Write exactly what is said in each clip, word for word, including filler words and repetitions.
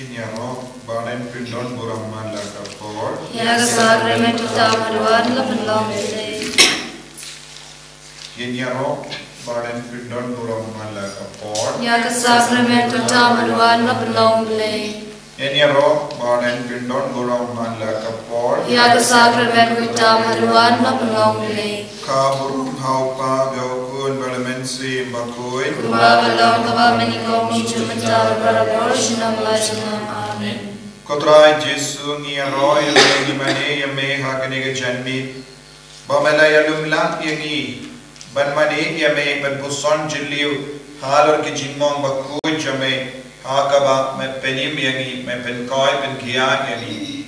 Ngin ïaroh ba ngin pyndonburom man la ka por. Ïa ka sakrament uta u Madwan la pynlong Blei. Ngin ïaroh ba ngin pyndonburom man la ka por. Ïa ka sakrament uta u Madwan la pynlong Blei. Ngin ïaroh ba ngin pyndonburom man la ka por. Ïa ka sakrament uta u Madwan la pynlong Blei. Ka burom ha u Kpa bad u Khun bad u Mynsiem Bakhuid. Kumba ka long, kaba mynnyngkong, mynta bad barabor, junom la junom. Amen. Ko Trai Jisu, ngi ïaroh ïa me, ngi mane ïa me ha kane ka janmiet, ba me la ïalum lang ïa ngi ban mane ïa me, ban puson jylliew halor ki jingmong bakhuid jong me, ha kaba me pynim ïa ngi, me pynkhiah, pynkhiah ïa ngi.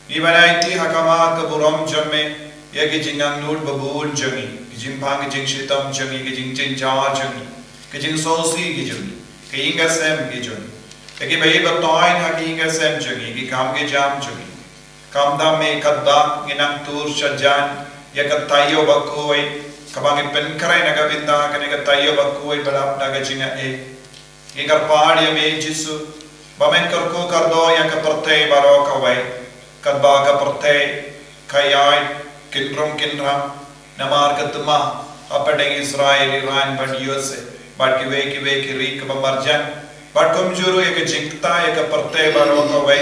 Ngi ban aiti ha khmat ka burom jong me ïa ki jingangnud babun jong ngi, ki jingpang, ki jingshitom jong ngi, ki jingjynjar jong ngi, ki jingsngewsih ki jong ngi, ki ïing ki sem ki jong ngi, ïa kiba ïeit ba toiñ ha ki ïing ki sem jong ngi, ki kam ki jam jong ngi. Khamtam me katba ngi nang tur shajan ïa ka taïew bakhuid, kaba ngi pynkhreh na ka bynta kane ka taïew bakhuid ba lap da ka jingaiei. Ngi kyrpad ïa me Jisu, ba men kyrkhu kyrdoh ïa ka pyrthei baroh kawei, katba ka pyrthei ka ïaid kynrung kynram namar ka thma hapdeng Israel, Iran bad U S A bad kiwei kiwei ki ri kiba marjan, bad kumjuh ruh ïa ka jingktah ïa ka pyrthei baroh kawei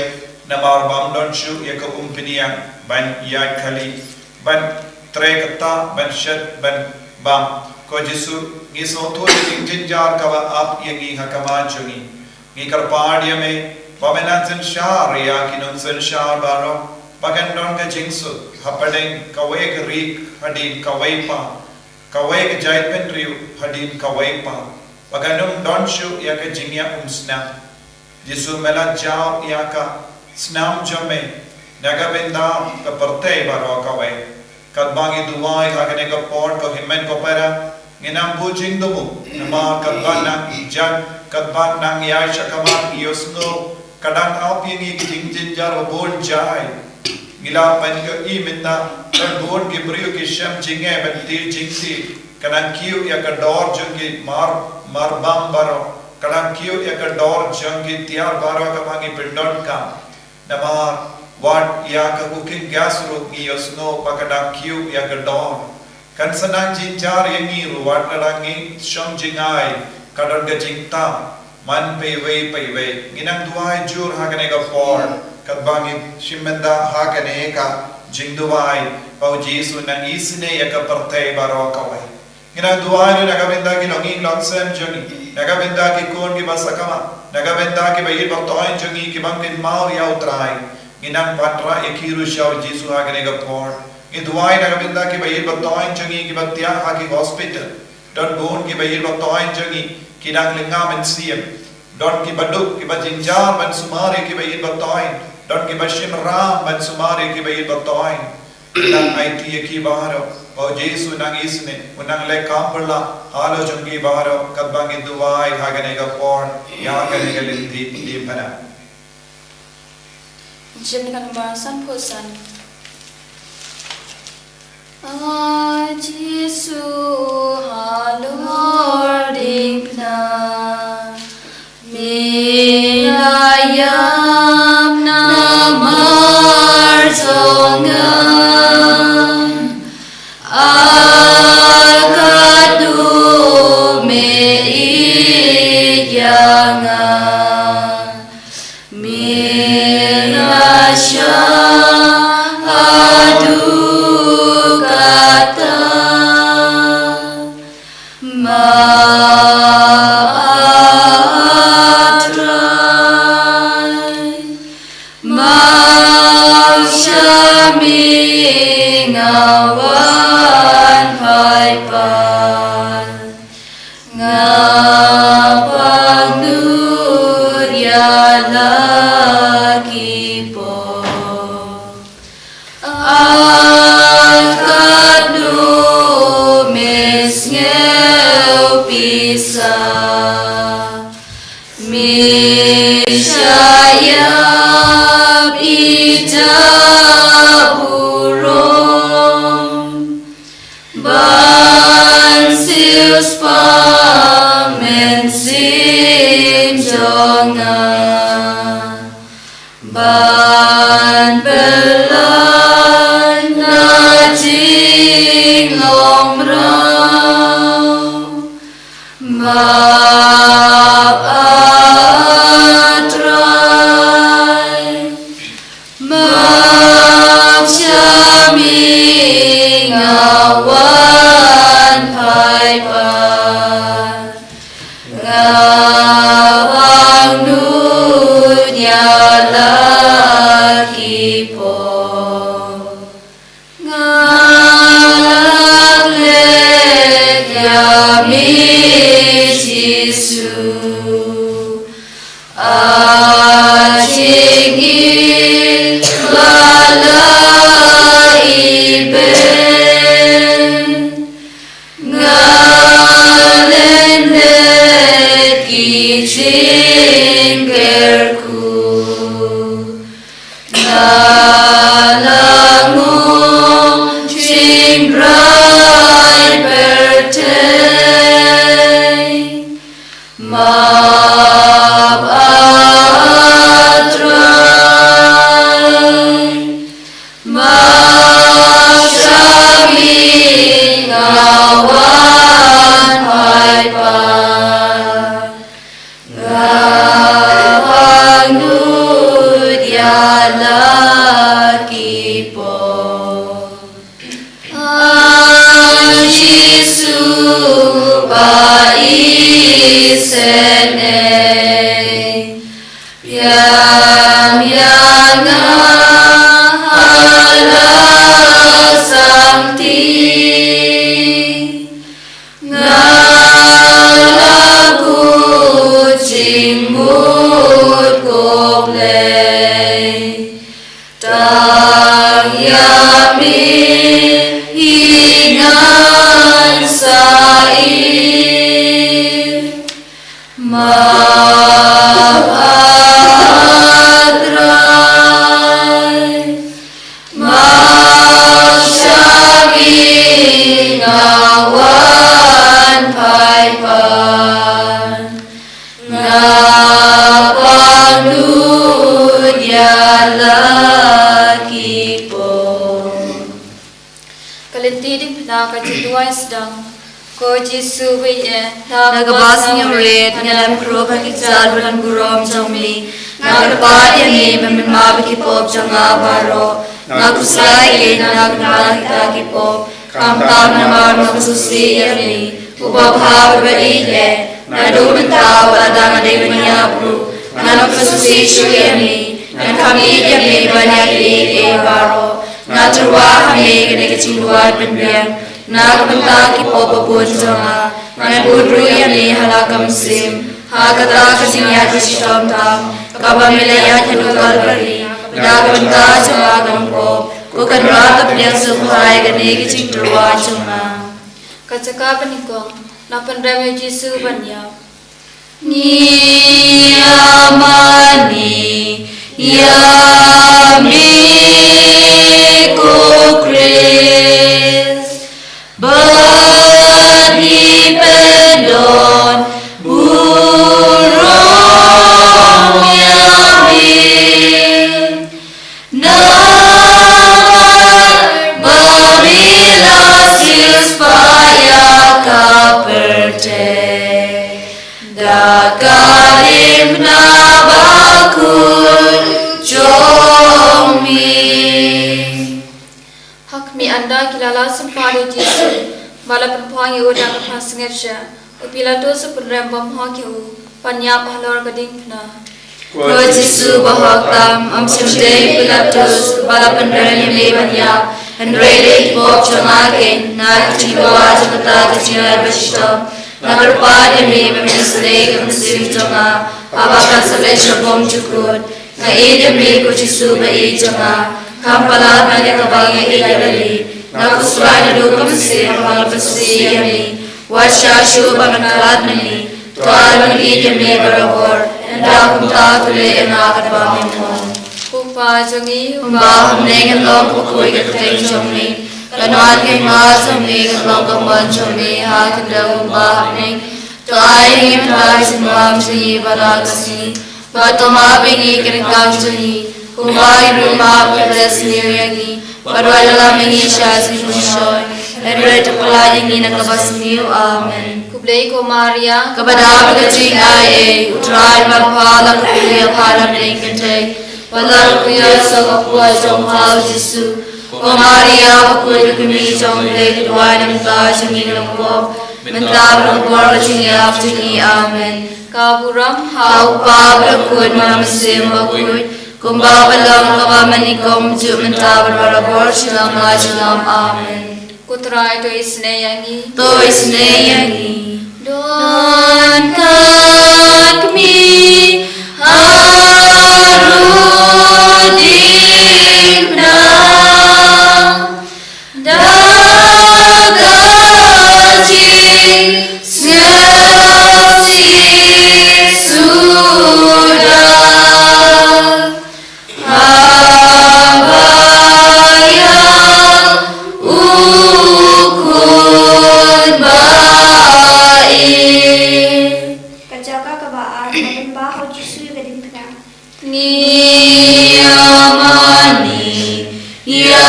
namar bym don shuh ïa ka umphniang ban ïaid khlieh, ban trei ktah, ban shet, ban bam. Ko Jisu, ngi sngewthuh ïa ka jingjynjar kaba ap ïa ngi ha khmat jong ngi. Ngi kyrpad ïa me ba men nang synshar ïa ki nongsynshar baroh, ba kan don ka jingsuk hapdeng kawei ka ri hadien kawei pat, kawei ka jaitbynriew hadien kawei pat, ba kan ym don shuh ïa ka jingïaumsnam. Jisu, me la jaw ïa ka snam jong me na ka bynta ka pyrthei baroh kawei. Katba ngi duwai ha kane ka por, ko hynmen ko para, ngin nang buh jingthmu namar katba nang jan, katba nang ïaid shakhmat, ngi ïohsngew ka dang ap ïa ngi ki jingjynjar babun jait. Ngi la pynïohi mynta, don bun ki briew ki shem jingeh ban tied jingtied, ka dang kiew ïa ka dor jong ki mar, marbam baroh, ka dang kiew ïa ka dor jong ki tiar baroh kaba ngi pyndonkam. Namar wat ïa ka cooking gas ruh ngi ïohsngew ba ka dang kiew ïa ka dor. Kan sa nang jynjar ïa ngi ruh wat lada ngi shong jngai, ka don ka jingtah man paiwei paiwei. Ngi nang duwai jur ha kane ka por, katba ngi shim bynta ha kane ka jingduwai, ba U Jisu nang isynei ïa ka pyrthei baroh kawei. Ngi nang duwai ruh na ka bynta ki longïing longsem jong ngi, na ka bynta ki khun kiba sakma, na ka bynta kiba ïeit ba toiñ jong ngi kiba kynmaw ïa U Trai. Ngi nang pynrah ïa ki ruh sha U Jisu ha kane ka por. Ngi duwai na ka bynta kiba ïeit ba toiñ jong ngi kiba thiah ha ki hospital. Don bun kiba ïeit ba toiñ jong ngi ki dang lynga mynsiem. Don kiba duk, kiba jynjar ban sumar ïa kiba ïeit ba toiñ. Don kiba shim ram ban sumar ïa kiba ïeit ba toiñ. Nang aiti ïa ki baroh ba U Jisu nang isynei, u nang leh kam pyrshah halor jong ki baroh, katba ngi duwai ha kane ka por ïa kane ka lynti diengphna. Jingkren ba san phew san. A Jisu halor diengphna, me la ïap namar jong nga. A katno me ïeit ïa nga. Me la shah haduh katta. Ma A Trai, ma sha me nga wan phai pat. Nga pang nud ïa la ki pop. A nga ban pynlait na jinglong raw. Map, ah Trai, map sha mi nga wan phai pat. Nga pang nud ïa la ki pop. Nga la klet ïa me Jisu. A jingïeit ba la ibeiñ. Nga lyndet ki jingkyrkhu. Nga la ngong jingbrai pyrthei. Map, ah Trai. Map sha mi nga wan phai pat. Nga pang nud ïa la ki pop. A Jisu ba isynei. Biang ïa nga ha la sangti. Nga la kut jingmut khublei. Tang ïa me hi ngan sa ïeit. Map, ah Trai. Map sha mi nga wan phai pat. Nga pang nud ïa la ki pop. Ka lynti diengphna ka jingduwai sdang. Ko Jisu ba ïeit, na kaba sngewrit nga lem khrup ha ki kjat ba donburom jong me. Nga kyrpad ïa me ban map ïa ki pop jong nga baroh. Nga khuslai ïa ki, nga kyrpad ïa kita ki pop. Khamtam namar nga pynsngewsih ïa me, uba bha bad ba ïeit. Naduh mynta bad lada nga dei ban ïap ruh, ngan ym pynsngewsih shuh ïa me. Ngan kham ïeit ïa me ban ïa kiei kiei baroh. Nga tyrwa ha me kane ka jingduwai pynbiang na ka bynta ki pop ba bun jong nga. Ngan bud ruh ïa me ha la ka mynsiem ha kata ka jingïaid bashitom tam kaba me la ïaid haduh Kalbari na ka bynta jong nga ka nongpop. Ko Kynrad, to pdiang sngewbha ïa kane ka jingtyrwa jong nga. Ka jaka ba nyngkong, na pynrem ïa u Jisu ban ïap. Ngi ïa mane ïa me ko Khrist, bad ngi pyndonkam burom ïa me. Namar ba me la siewspah ïa ka pyrthei da ka diengphna bakhuid jong me. Ha khmih, ynda ki la lah sympat ïa u Jisu bad la pynphong ïa u da ka phra sngewsih, u Pilatus u pynrem bymhok ïa u ban ïap halor ka diengphna. Ko Jisu bahok tam, ym shym dei u Pilatus uba la pynrem ïa me ban ïap, hynrei dei ki pop jong nga keiñ. Na ka jingtyrwa jong kata ka jingïaid bashitom, nga kyrpad ïa me ba men isynei ïa ka mynsiem jong nga haba kan sa leit sha bymjukut. Nga ïeit ïa me ko Jisu ba ïeit jong nga, kham palat na kaba nga ïeit ïa lade. Nga khuslai naduh ka mynsiem ba nga la pynsngewsih ïa me. Wat shah shuh ba ngan khlad na me. To ai ba ngan ïeit ïa me barabor, ynda kumta to leh ïa nga katba me mon. Ko Pa jong ngi uba ha bneng, kan long kaba khuid ka kyrteng jong me. Kan wan ka hima jong me, kan long ka mon jong me ha ka khyndew kumba ha bneng. To ai ïa ngi mynta ka jingbam jong ngi ba la ka sngi. Wat to map ïa ngi ki ryngkang jong ngi, kumba ngi ruh ngi map ïa kiba la sniew ïa ngi. Wat wat ïalam ïa ngi sha ka jingpynshoi, hynrei to pynlait ïa ngi na kaba sniew. Amen. Khublei ko Maria, kaba dap ka jingaiei, U Trai u don bad pha, la kyrkhu ïa pha na bneng kynthei, bad la kyrkhu ïa ka saw kpoh jong pha U Jisu. Ko Maria bakhuid, ka kmie jong U Blei, to duwai namar kata ka jingim nongpop, mynta bad ha ka por ka jingïap jong ngi. Amen. Ka burom ha U Kpa bad ha U Khun bad ha U Mynsiem Bakhuid, kumba ka long, kaba mynnyngkong, juh mynta bad barabor, junom la junom. Amen. Ko Trai to isynei ïa ngi. To isynei ïa ngi. Don ka kmie ha rud diengphna, da ka jingsngewsih suda, haba ïa U Khun ba ïeit. Ka jaka kaba ar, ka ban bah ha U Jisu ïa ka diengphna. Ngi ïa mane ïa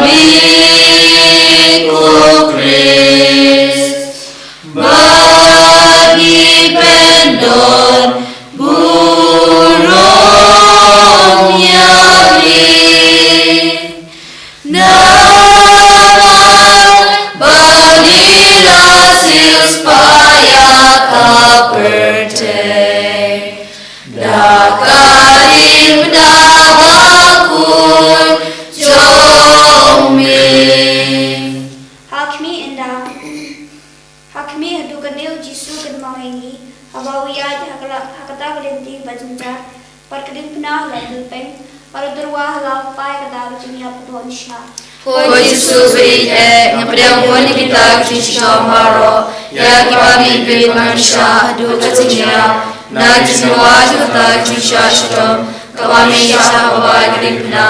me ko Khrist, bad ngi pyndon burom ïa me. Namar ba ngi la siewspah ïa ka pyrthei da ka diengphna bakhuid jong me. Ha khmih ynda, ha khmih haduh katne U Jisu u kynmaw ïa ngi, haba u ïaid ha ka la-, ha kata ka lynti ba jynjar, bad ka diengphna ha la dulpeng, bad u tyrwa ha la phai, kata ka jingïap kaba u shah. Ko Jisu ba ïeit, nga pdiang bun ïa kita ki jingshitom baroh ïa kiba me pynbit ban shah haduh ka jingïap, na ka jingdawa jong kata ka jingshah shitom kaba me shah ha kaba ïaid ka diengphna.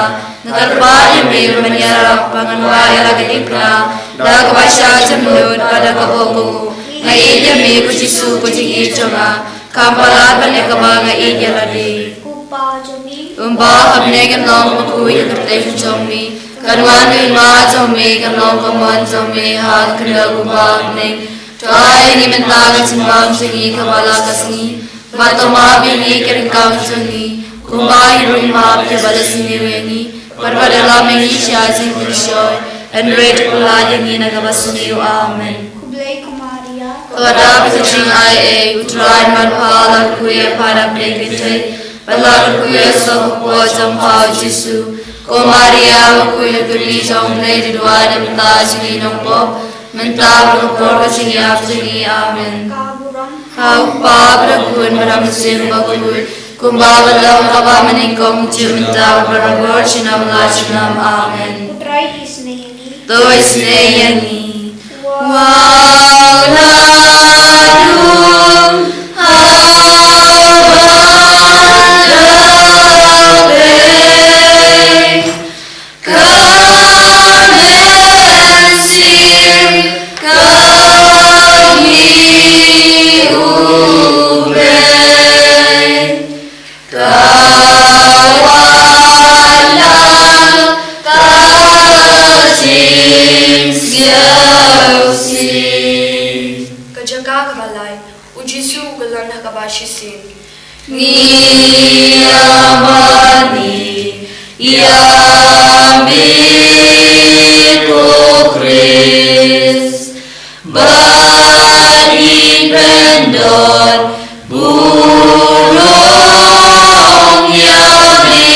Nga kyrpad ïa me ban ïarap ba ngan wad ïa la ka diengphna da kaba shah jemnud bad da kaba kohnguh. Nga ïeit ïa me ko Jisu ko jingïeit jong nga, kham palat ban ïa kaba nga ïeit ïa lade. Ko Pa jong ngi uba ha bneng, kan long bakhuid ïa ka kyrteng jong me, kan wan ka hima jong me, kan long ka mon jong me ha ka khyndew kumba ha bneng. To ai ïa ngi mynta ka jingbam jong ngi kaba la ka sngi, bad to map ïa ngi ki ryngkang jong ngi, kumba ngi ruh ngi map ïa kiba la sniew ïa ngi, bad wat ïalam ïa ngi sha ka jingpynshoi, hynrei to pynlait ïa ngi na kaba sniew. Amen. Khublei ko Maria, kaba dap ka jingaiei, U Trai u don bad pha, la kyrkhu ïa pha na bneng kynthei, bad la kyrkhu ïa ka saw kpoh jong pha U Jisu. Ko Maria bakhuid, ka kmie jong U Blei, to duwai namar kata ka jingim nongpop, mynta bad ha ka por ka jingïap jong ngi. Amen. Ka burom ha U Kpa bad ha U Khun bad ha U Mynsiem Bakhuid, kumba ka long, kaba mynnyngkong, juh mynta bad barabor, junom la junom. Amen. Ko Trai isynei ïa ngi. To isynei ïa ngi. Wat la dum ha ka pyrthei, ka mynsiem ka ngi U Blei, ka wan lang ka jingsngewsih. Ka jaka kaba lai, U Jisu u kyllon ha kaba shisien. Ngi ïa mane ïa me ko Khrist, bad ngi pyndon burom ïa me.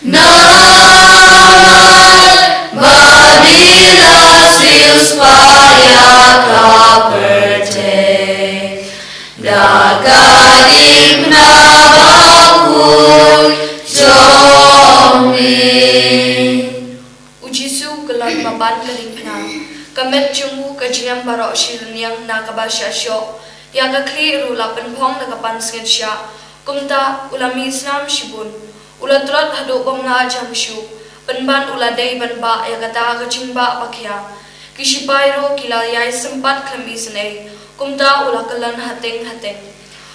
Namar ba me la siewspah ïa ka pyrthei da ka diengphna bakhuid jong me. U Jisu u kyllon mapan ka diengphna. Ka met jong u, ka jingim baroh shi rynïeng na kaba shah shoh, ïa ka khlieh ruh la pynphong da ka pansngiat shah. Kumta u la mih snam shibun. U la tlot haduh bym lah jam shuh, pynban u la dei ban bah ïa kata ka jingbah ba khia. Ki shipai ruh ki la ïai sympat khlem isynei. Kumta u la kyllon hateng hateng.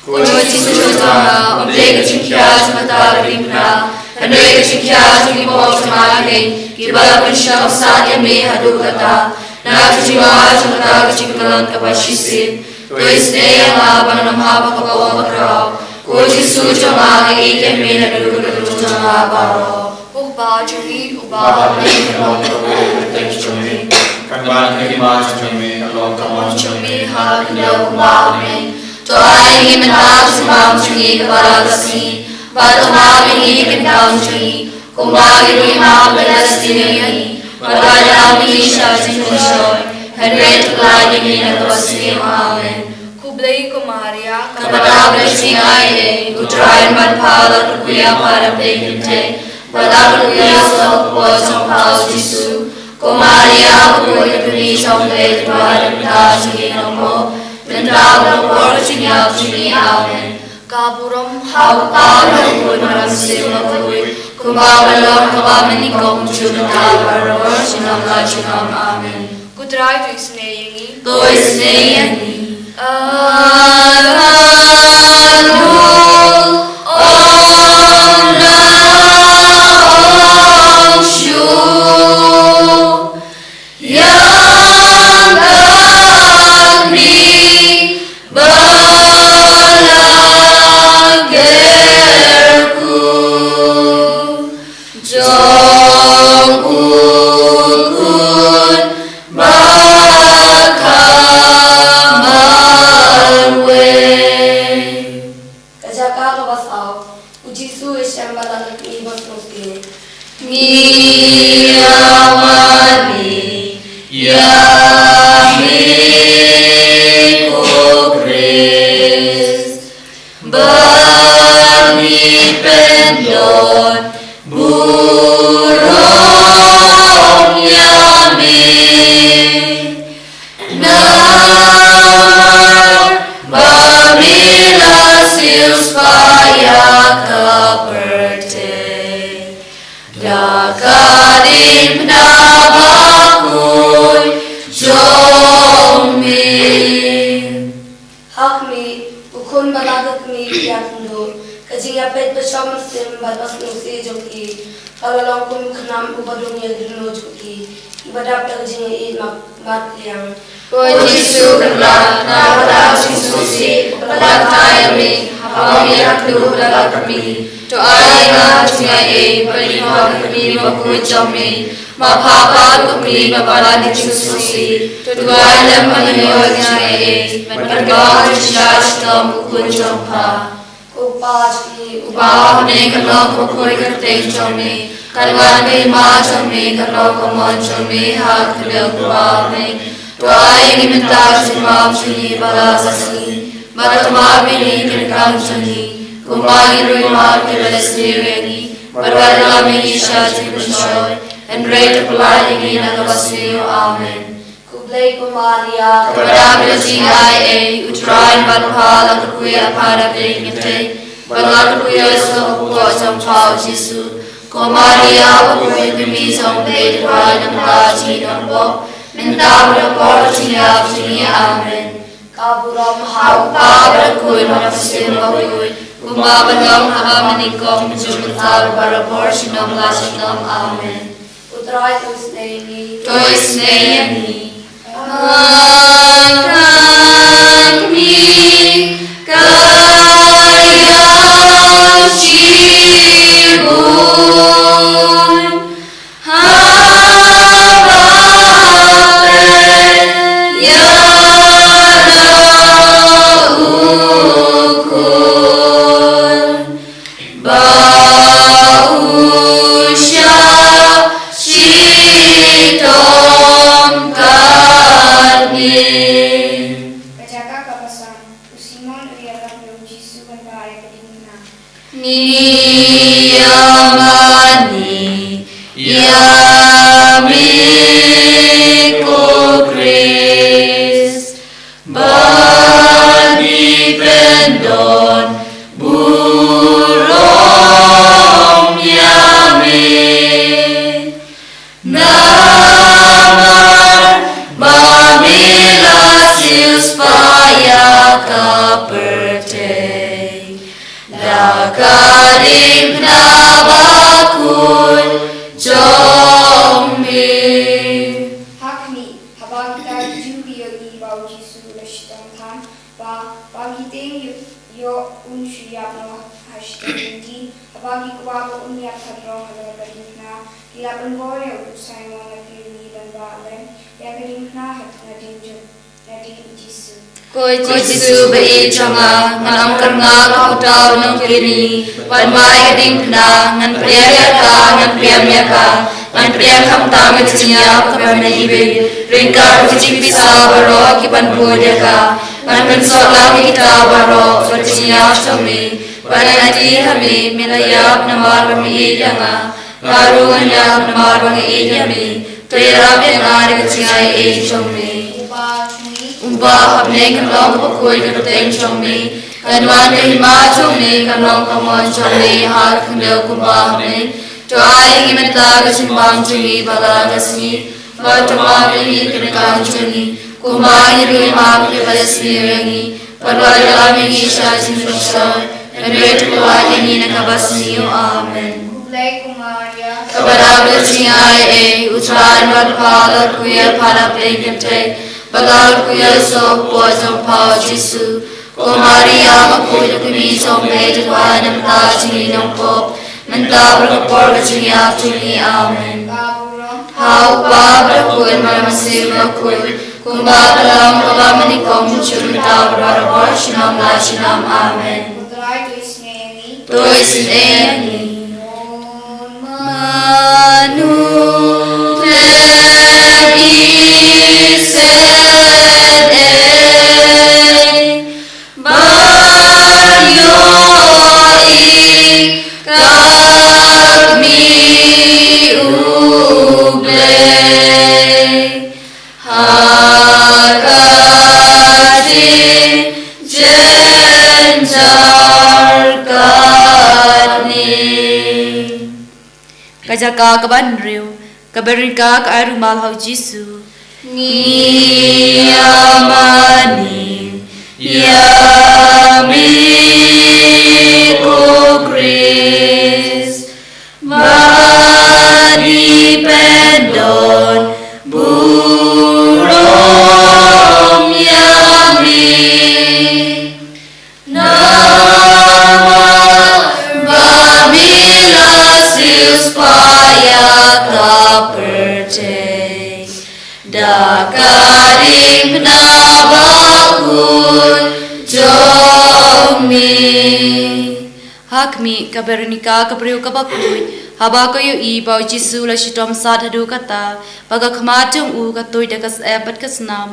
Ko Jisu jong nga, ym dei ka jingkhia jong kata ka diengphna, hynrei ka jingkhia jong ki pop jong nga hi, kiba la pynshong sat ïa me haduh katta. Na ka jingma jong kata ka jingkyllon kaba shisien, to isynei ïa nga ba ngan ym hap ha ka pop bakhraw. Ko Jisu jong nga, nga ïeit ïa me naduh ka dohnud jong nga baroh. Ko Kpa jong ngi uba ha bneng, ka long ka kyrteng jong me, kan wan ka hima jong me, kan long ka mon jong me ha ka khyndew kumba ha bneng. To ai ïa ngi mynta ka jingbam jong ngi kaba la ka sngi, bad to map ïa ngi ki kam jong ngi, kumba ngi ruh ngi map ïa ki ba la sniew ïa ngi, bad wat lam ïa ngi sha jingpynshoi, hynrei to pyllait ïa ngi na kaba sniew. Amen. Khublei ko Maria, kaba dap da ka jingai ei, U Trai un ban pha, la kyrkhu ïa pha da ki kynthei, bad la kyrkhu ïa u kpoh jong pha U Jisu. Ko Maria, bakhuid, ka Kmie jong U Blei, to duwai ïa ngi ki nongpop, mynta bad ha ka por ka jingïap jong ngi. Amen. Ka burom ha U Kpa, bad ha U Khun, bad ha U Mynsiem Bakhuid, kumba ka long, kaba mynnyngkong, mynta bad barabor, junom la junom. Amen. Ko Trai to isynei ïa ngi. To isynei ïa ngi. Ïa ka duh ong na ong shuh ïa ka kmie ba la kyrkhu jong U Khun ba kham marwei. Ka jaka kaba saw. U Jisu u ïashem bad la ka kmie ba sngewsih. Ngi ïa mane ïa me ko Khrist, ba ngi pyndon burom ïa me. Namar ba me la siewspah ïa ka pyrthei da ka diengphna bakhuid jong me. Ha Kmie, U Khun bad la ka Kmie ki ïakynduh, ka jingïapeit bashong mynsiem bad basngewsih jong ki, ka la long kum u khnam uba dung ïa ki dohnud jong ki, kiba dap da ka jingïaieit markylliang. Ko Jisu Kynrad, na ka bynta ka jingsngewsih ba la kyntait ïa me haba me ïakynduh bad la ka Kmie, to ai ïa nga ka jingaiei ban ïoh ha ka Kmie bakhuid jong me. Ma pha pat ko Kmie ba palat ka jingsngewsih, to duwai lem ban ïoh ïa ka jingaiei ban kynmaw ïa ka jingshah shitom U Khun jong pha. Ko Kpa jong ngi uba ha bneng, kan long kaba khuid ka kyrteng jong me, kan wan ka hima jong me, kan long ka mon jong me ha ka khyndew kumba ha bneng. To ai ïa ngi mynta ka jingbam jong ngi ba la ka sngi, bad to map ïa ngi ki ryngkang jong ngi, kumba ngi ruh ngi map ïa kiba la sniew ïa ngi, bad wat lam ïa ngi sha jingpynshoi, hynrei to pyllait ïa ngi na kaba sniew. Amen. Khublei ko Maria, kaba dap da ka jingaiei, U Trai u don bad pha, la kyrkhu ïa pha na pdeng ki kynthei, bad la kyrkhu ïa u soh kpoh jong pha U Jisu. Ko Maria bakhuid, ka Kmie jong U Blei, to duwai ïa ngi ki nongpop, mynta bad ha ka por ka jingïap jong ngi. Amen. Ka burom ha U Kpa bad ha U Khun bad ha U Mynsiem Bakhuid, kumba ka long ha kaba mynnyngkong, mynta bad barabor, junom la junom. Amen. U Trai to isynei ïa ngi. To isynei ïa ngi. Ka Kmie ka ïa shibun haba peit ïa la U Khun ba u shah shitom katne. Ka jaka kaba san. U Simon u ïalam ïa U Jisu. Uba ba un ïap haduh halor ka diengphna, ki la pynbor ïa u Simon na Kirene ban bah lem ïa ka diengphna ha nadien jong, nadien u Jisu. Ko Jisu ba ïeit jong nga, ngan ym kyrngah kum uta u nong Kirene ban bah ïa ka diengphna, ngan pdiang ïa ka, ngan pdiang ïa ka, ngan pdiang khamtam ïa ka jingïap kaba mynta, ryngkat ka jingpisa baroh kiban bud ïa ka. Ngan pynsuk lang ïa kita baroh bad ka jingïap jong me. Bad ngan aiti ha me, me la ïap namar ba me ïeit ïa nga. Nga ruh ngan ïap namar ba nga ïeit ïa me. To ïarap ïa nga da ka jingaiei jong me. U Kpa ha bneng kan long kaba khuid ka kyrteng jong me. Kan wan ka hima jong me, kan long ka mon jong me ha ka khyndew kumba ha bneng. To ai ïa ngi mynta ka jingbam jong ngi ba la ka sngi. Bad to map ïa ngi ki ryngkang jong ngi, kumba ngi ruh ngi map ïa kiba la sniew ïa ngi. Bad wat ïalam ïa ngi sha jingpynshoi, hynrei to pynlait ïa ngi na kaba sniew. Amen. Khublei ko Maria, kaba dap da ka jingaiei, U Trai un ïa pha, la kyrkhu ïa pha na pdeng kynthei, bad la kyrkhu ïa u soh hapoh jong pha u Jisu. Ko Maria, ma khuid ka kmie jong U Blei, to duwai ïa ngi ki nongpop, mynta bad ha ka por ka jingïap jong ngi. Amen. Ha U Kpa bad ha U Khun bad ha U Mynsiem Bakhuid, kumba ka la long kaba mynnyngkong, mynta bad barabor, junom la junom. Amen. To isynei ïa ngi. Manu lagi sedei ba ïohi kat mi U Blei ha ka jingjynjar katne. Ka jaka kaba hynriew, ka Berenika ka ai rumal ha u Jisu. Ngi ïa mane ïa me ko Khrist, ba ngi pyndon burom ïa me. Namar ba me la siewspah ïa ka pyrthei da ka diengphna bakhuid jong me. Ha khmih, ka Berenika ka briew kaba khuid, haba ka ïohi ba u Jisu u la shitom sat haduh katta, bad ka khmat jong u ka tuid da ka syep bad ka snam.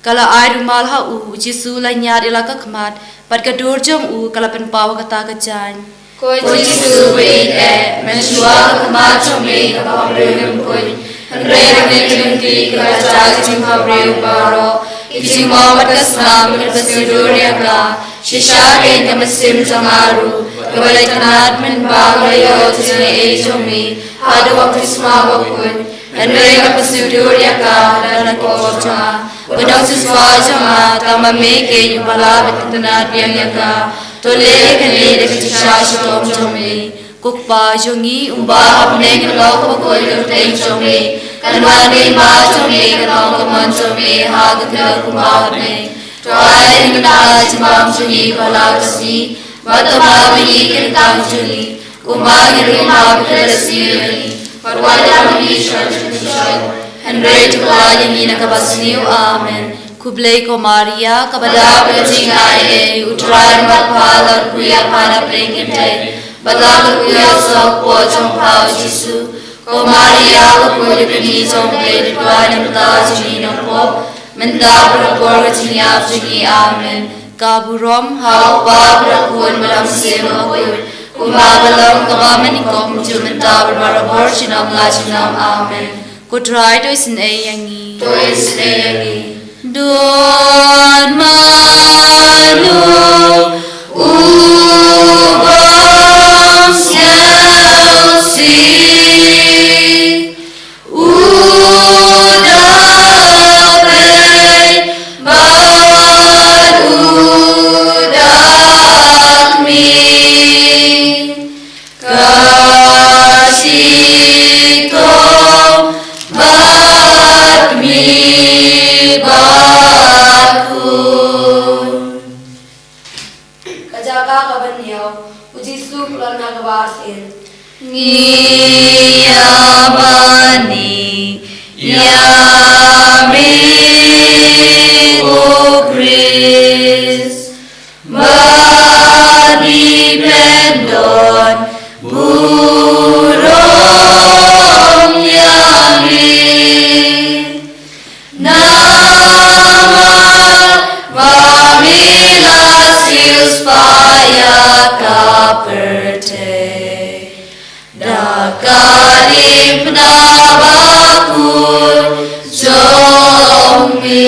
Ka la ai rumal ha u, u Jisu u la ñiad ïa la ka khmat, bad ka dur jong u ka la pynpaw ha kata ka jaiñ. Ko Jisu ba ïeit eh, mynshuwa ka khmat jong me kaba briew ngam peit, hynrei da kane ka lynti ka kata ka jingkha briew baroh, ki jingmong bad ka snam kin pynsngewdur ïa ka. Shisha kein ka mynsiem jong nga ruh ka la itynnad mynba ka la ïoh ïa ka jingaiei jong me haduh ka baptisma bakhuid. Hynrei nga pynsngewdur ïa ka ha la ka por jong nga, ba u nongsiewspah jong nga, tang ma me kein uba la itynnad biang ïa ka. To leh ïa kane da ka jingshisha shitom jong me. Ko Kpa jong ngi uba ha bneng, kan long kaba khuid ka kyrteng jong me, kan wan ka hima jong me, kan long ka mon jong me ha ka khyndew kumba ha bneng. To ai ïa ngi mynta ka jingbam jong ngi ba la ka sngi, bad to map ïa ngi ki ryngkang jong ngi, kumba ngi ruh ngi map ïa kiba la sniew ïa ngi. Bad wat ïalam ïa ngi sha jingpynshoi, hynrei to pynlait ïa ngi na kaba sniew. Amen. Khublei ko Maria, kaba dap da ka jingaiei, U Trai u don bad pha, la kyrkhu ïa pha na pdeng kynthei, bad la kyrkhu ïa u soh hapoh jong pha u Jisu. Ko Maria, ma khuid ka kmie jong U Blei, to duwai ïa ngi ki nongpop, mynta bad ha ka por ka jingïap jong ngi. Amen. Ka burom ha U Kpa bad ha U Khun bad ha U Mynsiem Bakhuid, kumba ka la long kaba mynnyngkong, mynta bad barabor, junom la junom. Amen. Ko Trai to isynei ïa ngi. To isynei ïa ngi. Don mano u bym sngewsih, u da peit bad u da khmih. Ka shitom bad khmih bad khun. Ka jaka kaba hynñiew, u Jisu u la Na ka bar sien. Ngi ïa mane ïa me, ko Khrist, ba ngi pyndon burom ïa me. Namar ba me la siewspah ïa ka pyrthei da ka diengphna bakhuid jong me.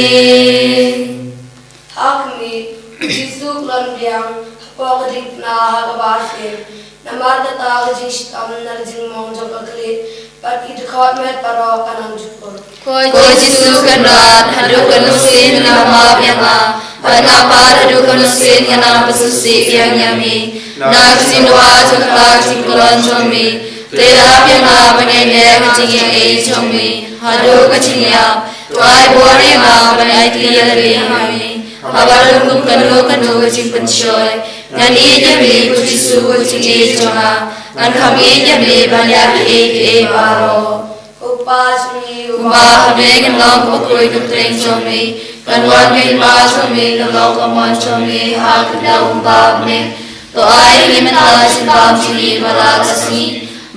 Ha khmih, u Jisu u la wan biang hapoh ka diengphna ha ka bar sien. Namar kata ka jingshitom na ka jingmong jong ka khlieh bad ki dkhot met baroh ka nang jukut. Ko Jisu Kynrad, haduh katno sien me la map ïa nga, bad nga pat haduh katno sien ngan nang pynsngewsih biang ïa me. Na ka jingdawa jong kata ka jingklon jong me, to ïarap ïa nga ban ïaineh ha ka jingïaid jong me haduh ka jingïap. To ai bor ïa nga ban aiti ïa lade ha me. Haba don kum kano kano ka jingpynshoi, ngan ïeit ïa me, ko Jisu, ko jingïeit jong nga. Ngan kham ïeit ïa me ban ïa kiei kiei baroh. Ko Pa jong ngi uba ha bneng, kan long kaba khuid ka kyrteng jong me. Kan wan ka hima jong me, kan long ka mon jong me ha ka khyndew kumba ha bneng. To ai ïa ngi mynta ka jingbam jong ngi ba la ka sngi.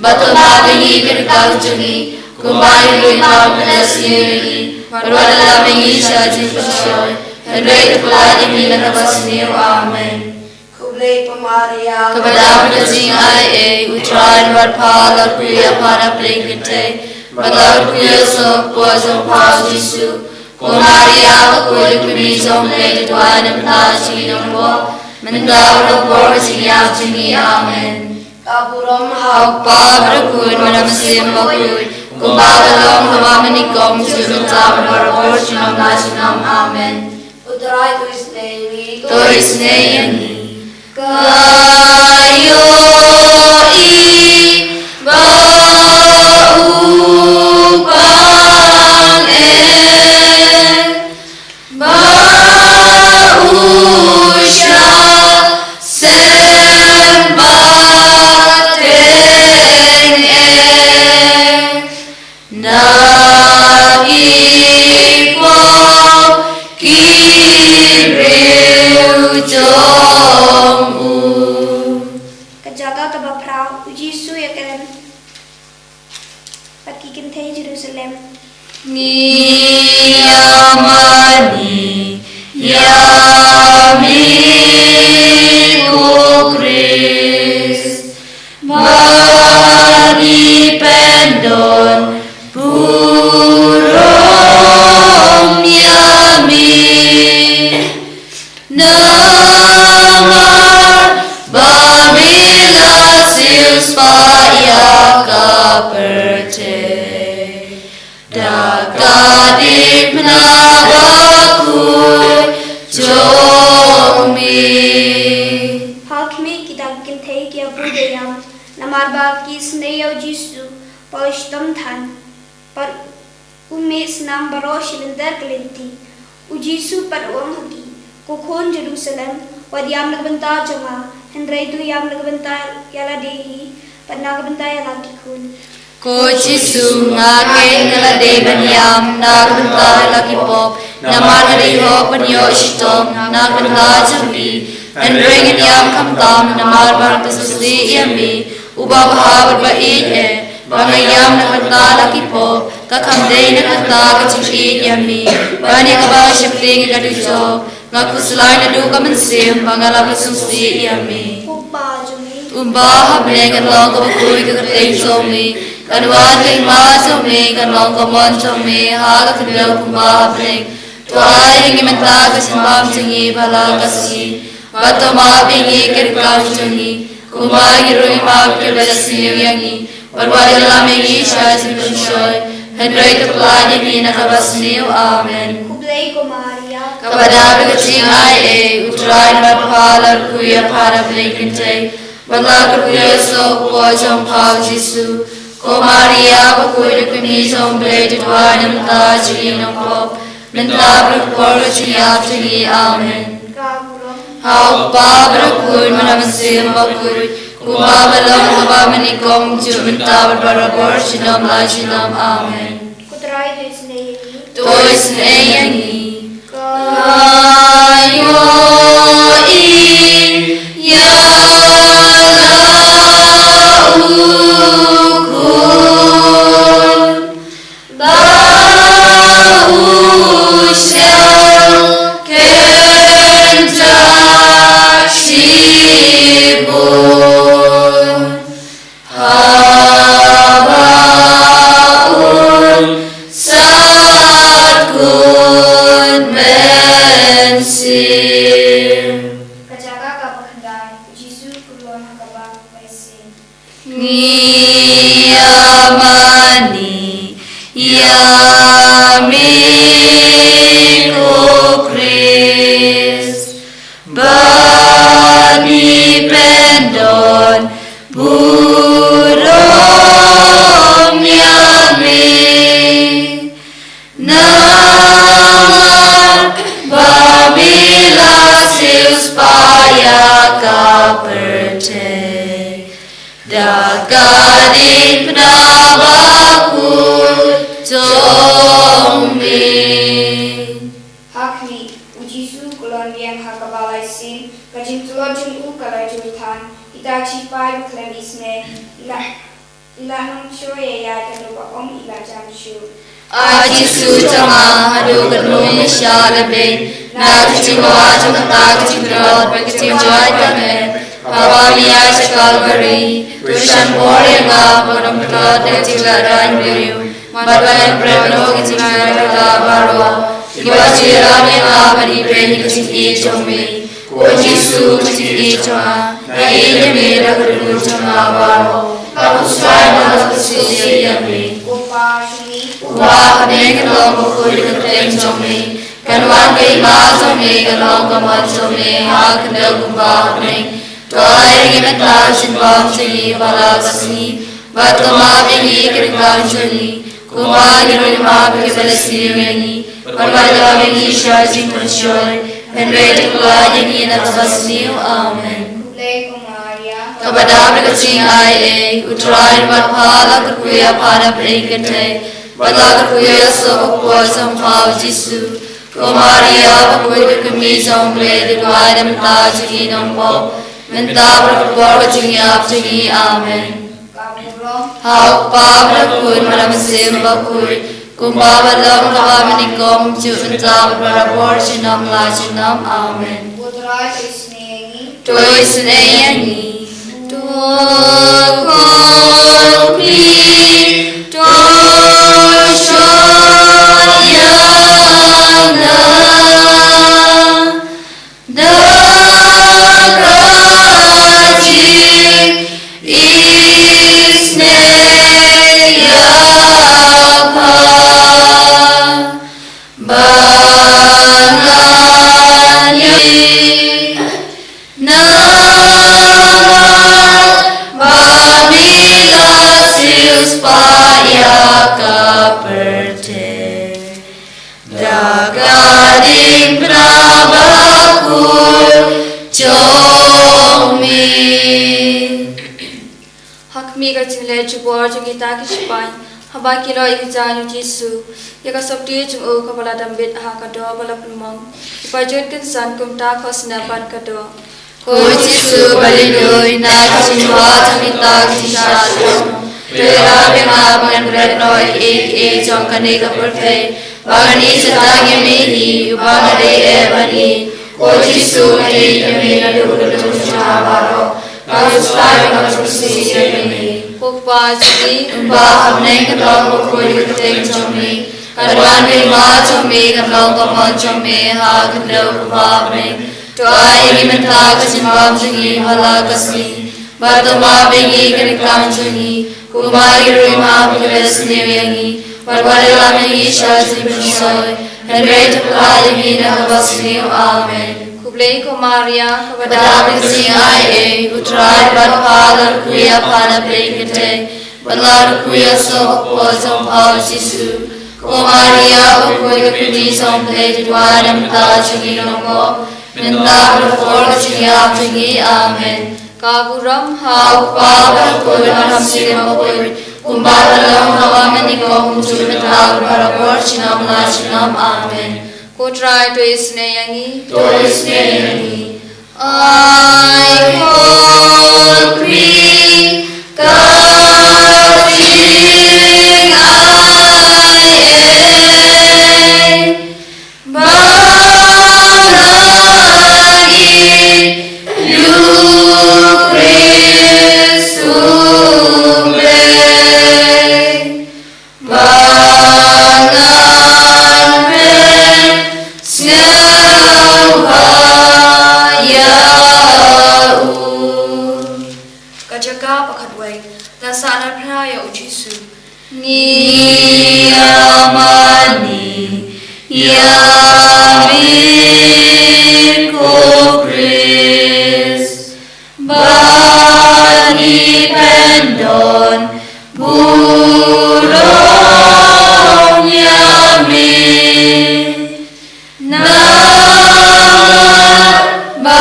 Bad to map ïa ngi ki ryngkat jong ngi, kumba ngi ruh ngi map ïa ki ba la sniew ïa ngi. Bad wat ïalam ïa ngi sha jingpynshoi, hynrei to pyllait ïa ngi na kaba sniew. Amen. Khublei ko Maria, kaba dap ka jingaiei, U Trai u don bad pha, la kyrkhu ïa pha na pdeng ki kynthei, bad la kyrkhu ïa u son kpoh jong pha u Jisu. Ko Maria, ka khuid jong U Blei, to duwai na ka bynta jong ngi ki nongpop, mynta bad ha ka por ka jingïap jong ngi. Amen. Ka burom ha U Kpa bad ha U Khun bad ha U Mynsiem Bakhuid, kumba ka long ha kaba mynnyngkong, junom mynta bad barabor, junom la junom. Amen. U Trai to isynei ïa ngi. To isynei ïa ngi. Ka ïohi ba u pang eh, ba u shah sem bteng eh na ki pop ki briew jong u. Ka jaka kaba phra, U Jisu ïakren bad ki kynthei Jerusalem. Ngi ïa mane ïa me, ko Khrist, ba ngi pyndon burom ïa me. Namar ba me la siewspah ïa ka pyrthei da ka diengphna bakhuid jong me. Ha khmih, kita ki kynthei ki ïa buh da ïam, namar ba ki isynei ïa U Jisu ba u shitom than. Bad u mih snam baroh shi lynter ka lynti. U Jisu pat u ong ha ki, Ko khun Jerusalem, wat ïam na ka bynta jong nga, hynrei to ïam na ka bynta ïa lade hi, bad na ka bynta ïa la ki khun. Ko Jisu, nga keiñ nga la dei ban ïam na ka bynta ïa la ki pop, namar nga dei hok ban ïoh shitom na ka bynta jong ki. Hynrei ngan ïam khamtam namar ba nga pynsngewsih ïa me, uba bha bad ba ïeit eh, ba nga ïam na ka bynta la ki pop, ka kham dei na ka bynta ka jingïeit ïa me. Ban ïa kaba nga sheptieng ïa ka dujok, nga khuslai naduh ka mynsiem ba nga la pynsngewsih ïa me. Ko Pa jong ngi uba ha bneng, kan long kaba khuid ka kyrteng jong me, kan wan ka hima jong me, kan long ka mon jong me ha ka khyndew kumba ha bneng. To ai ïa ngi mynta ka jingbam jong ngi ba la ka sngi, bad to map ïa ngi ki ryngkat jong ngi, kumba ngi ruh ngi map ïa kiba la sniew ïa ngi. Bad wat ïalam ïa ngi sha jingpynshoi, hynrei to pyllait ïa ngi na kaba sniew. Amen. Khublei ko Maria, kaba dap ka jingaiei, U Trai u don bad pha, la kyrkhu ïa pha na pdeng ki kynthei, bad la kyrkhu ïa u son kpoh jong pha u Jisu. Ko Maria, bakhuid, kmie jong U Blei, to duwai na ka bynta jong ngi ki nongpop, mynta bad ha ka por ka jingïap jong ngi. Amen. Ha U Kpa bad ha U Khun bad ha U Mynsiem Bakhuid, Kumba ba long kaba mynnyngkong, juh mynta bad barabor, junom la junom. Amen. Ko Trai to isynei ïa ngi. To isynei ïa ngi. Ka ïohi ïa la u khun ba u shah kynjah shibun, haba un sat kut mynsiem. Ka jaka kaba khyndai, Jisu u khlaiñ ha kaba lai sien. Ngi ïa mane ïa me ko Khrist, bad ngi pyndon burom ïa me. Namar ba me la siewspah ïa ka pyrthei da ka diengphna bakhuid jong me. Ha khmih, U Jisu u khlaiñ biang ha kaba lai sien, ka jingtlot jong u ka la jur than, kita ki shipai bakhlem isynei, i la I la hnong shuh ïa ïa ka dei ba ym i la jam shuh. A Jisu jong nga, haduh katno me shah lehbeiñ, na ka jingdawa jong kata ka jingtlot bad ka jingjot ka met, haba me ïaid sha Kalbari, to shah bor ïa nga ba nga dang tlot da ka jinglehrain briew. Bad ba ngan bret noh ka jingïarap baroh kiba ju ïalam ïa nga ban ïeit ïa ka jingïeit jong me. Ko Jisu ka jingïeit jong nga, nga ïeit ïa me da ka dur jong nga baroh. Nga khuslai bad nga khuslai ïa me. Ko Pa jong ngi uba ha bneng, ka long bakhuid ka kyrteng jong me. Kan wan ka hima jong me, kan long ka mon jong me ha ka khyndew kumba ha bneng. To ai ïa ngi mynta ka jingbam jong ngi ba la ka sngi. Bad to map ïa ngi ki ryngkang jong ngi, kumba ngi ruh ngi map ïa kiba la sniew ïa ngi. Bad wat lam ïa ngi sha ka jingpynshoi, hynrei to pyllait ïa ngi na kaba sniew. Amen. Khublei ko Maria, kaba dap da ka jingai ei, U Trai u don bad pha, la kyrkhu ïa pha na pdeng kynthei, bad la kyrkhu ïa u soh bakhuid jong pha U Jisu. Ko Maria bakhuid, ka kmie jong U Blei, to duwai ïa ngi mynta ka jingngi nongpop, mynta bad ha ka por ka jingïap jong ngi. Amen. Ha U Kpa bad ha U Khun bad ha U Mynsiem Bakhuid, kumba ba long, kaba mynnyngkong, juh mynta bad barabor, junom la junom. Amen. Ko Trai to isynei ïa ngi. To isynei ïa ngi. To khmih, to shon ïa nga da ka jingisynei ïa pha, ba ngan ïa namar ba me la siewspah ïa ka pyrthei da ka diengphna bakhuid jong me. Ha khmih, ka jingleh jubor jong kita ki shipai, haba ki ïoh ïa ka jaiñ U Jisu, ïa ka sopti jong u kaba la dam bit ha ka doh ba la pynmong, kiba jur kynsan kumta khosnep bad ka doh. Ko Jisu ba lyngngoh, na ka jingduwai jong kita ki jingshad, to ïarap ïa nga ba ngan bret noh ïa kiei kiei jong kane ka pyrthei, ba ngan ïeit tang ïa me hi, uba nga dei eh ban ïeit. Ko Jisu, nga ïeit ïa me naduh ka dum jong nga baroh. Nga khuslai bad nga khuslai ïa me. Ko Kpa jong ngi uba ha bneng, ka long bakhuid ka kyrteng jong me. Kan wan ka hima jong me, kan long ka mon jong me ha ka khyndew kumba ha bneng. To ai ïa ngi mynta ka jingbam jong ngi ha la ka sngi. Bad to map ïa ngi ki ryngkang jong ngi, kumba ngi ruh ngi map ïa kiba sniew ïa ngi. Bad wat ïalam ïa ngi sha ka jingpynshoi, hynrei to pyllait ïa ngi na kaba sniew. Amen. Khublei ko Maria, kaba dap da ka jingai ei, U Trai u don bad pha, la kyrkhu ïa pha na pdeng kynthei, bad la kyrkhu ïa u soh bakhuid jong pha U Jisu. Ko Maria bakhuid, ka kmie jong U Blei, to duwai ïa ngi mynta ka jingngi nongpop, mynta bad ha ka por ka jingïap jong ngi. Amen. Ka burom ha u Kpa bad ha u Khun bad ha u Mynsiem Bakhuid, kumba ka long ha u mynnyngkong, mynta bad barabor, junom la junom. Amen. Ko Trai to isynei ïa ngi. To isynei ïa ngi. Ai khot mi ka jingai ei. Ba ngi ïoh u Khrist u Blei. Ba ngan pynsngewbha ïa u. Ka jaka ba khatwei, ngan sah narphna ïa u Jisu. Ngi ïa mane ïa me ko Khrist, ba ngi pyndon burom ïa me. Namar ba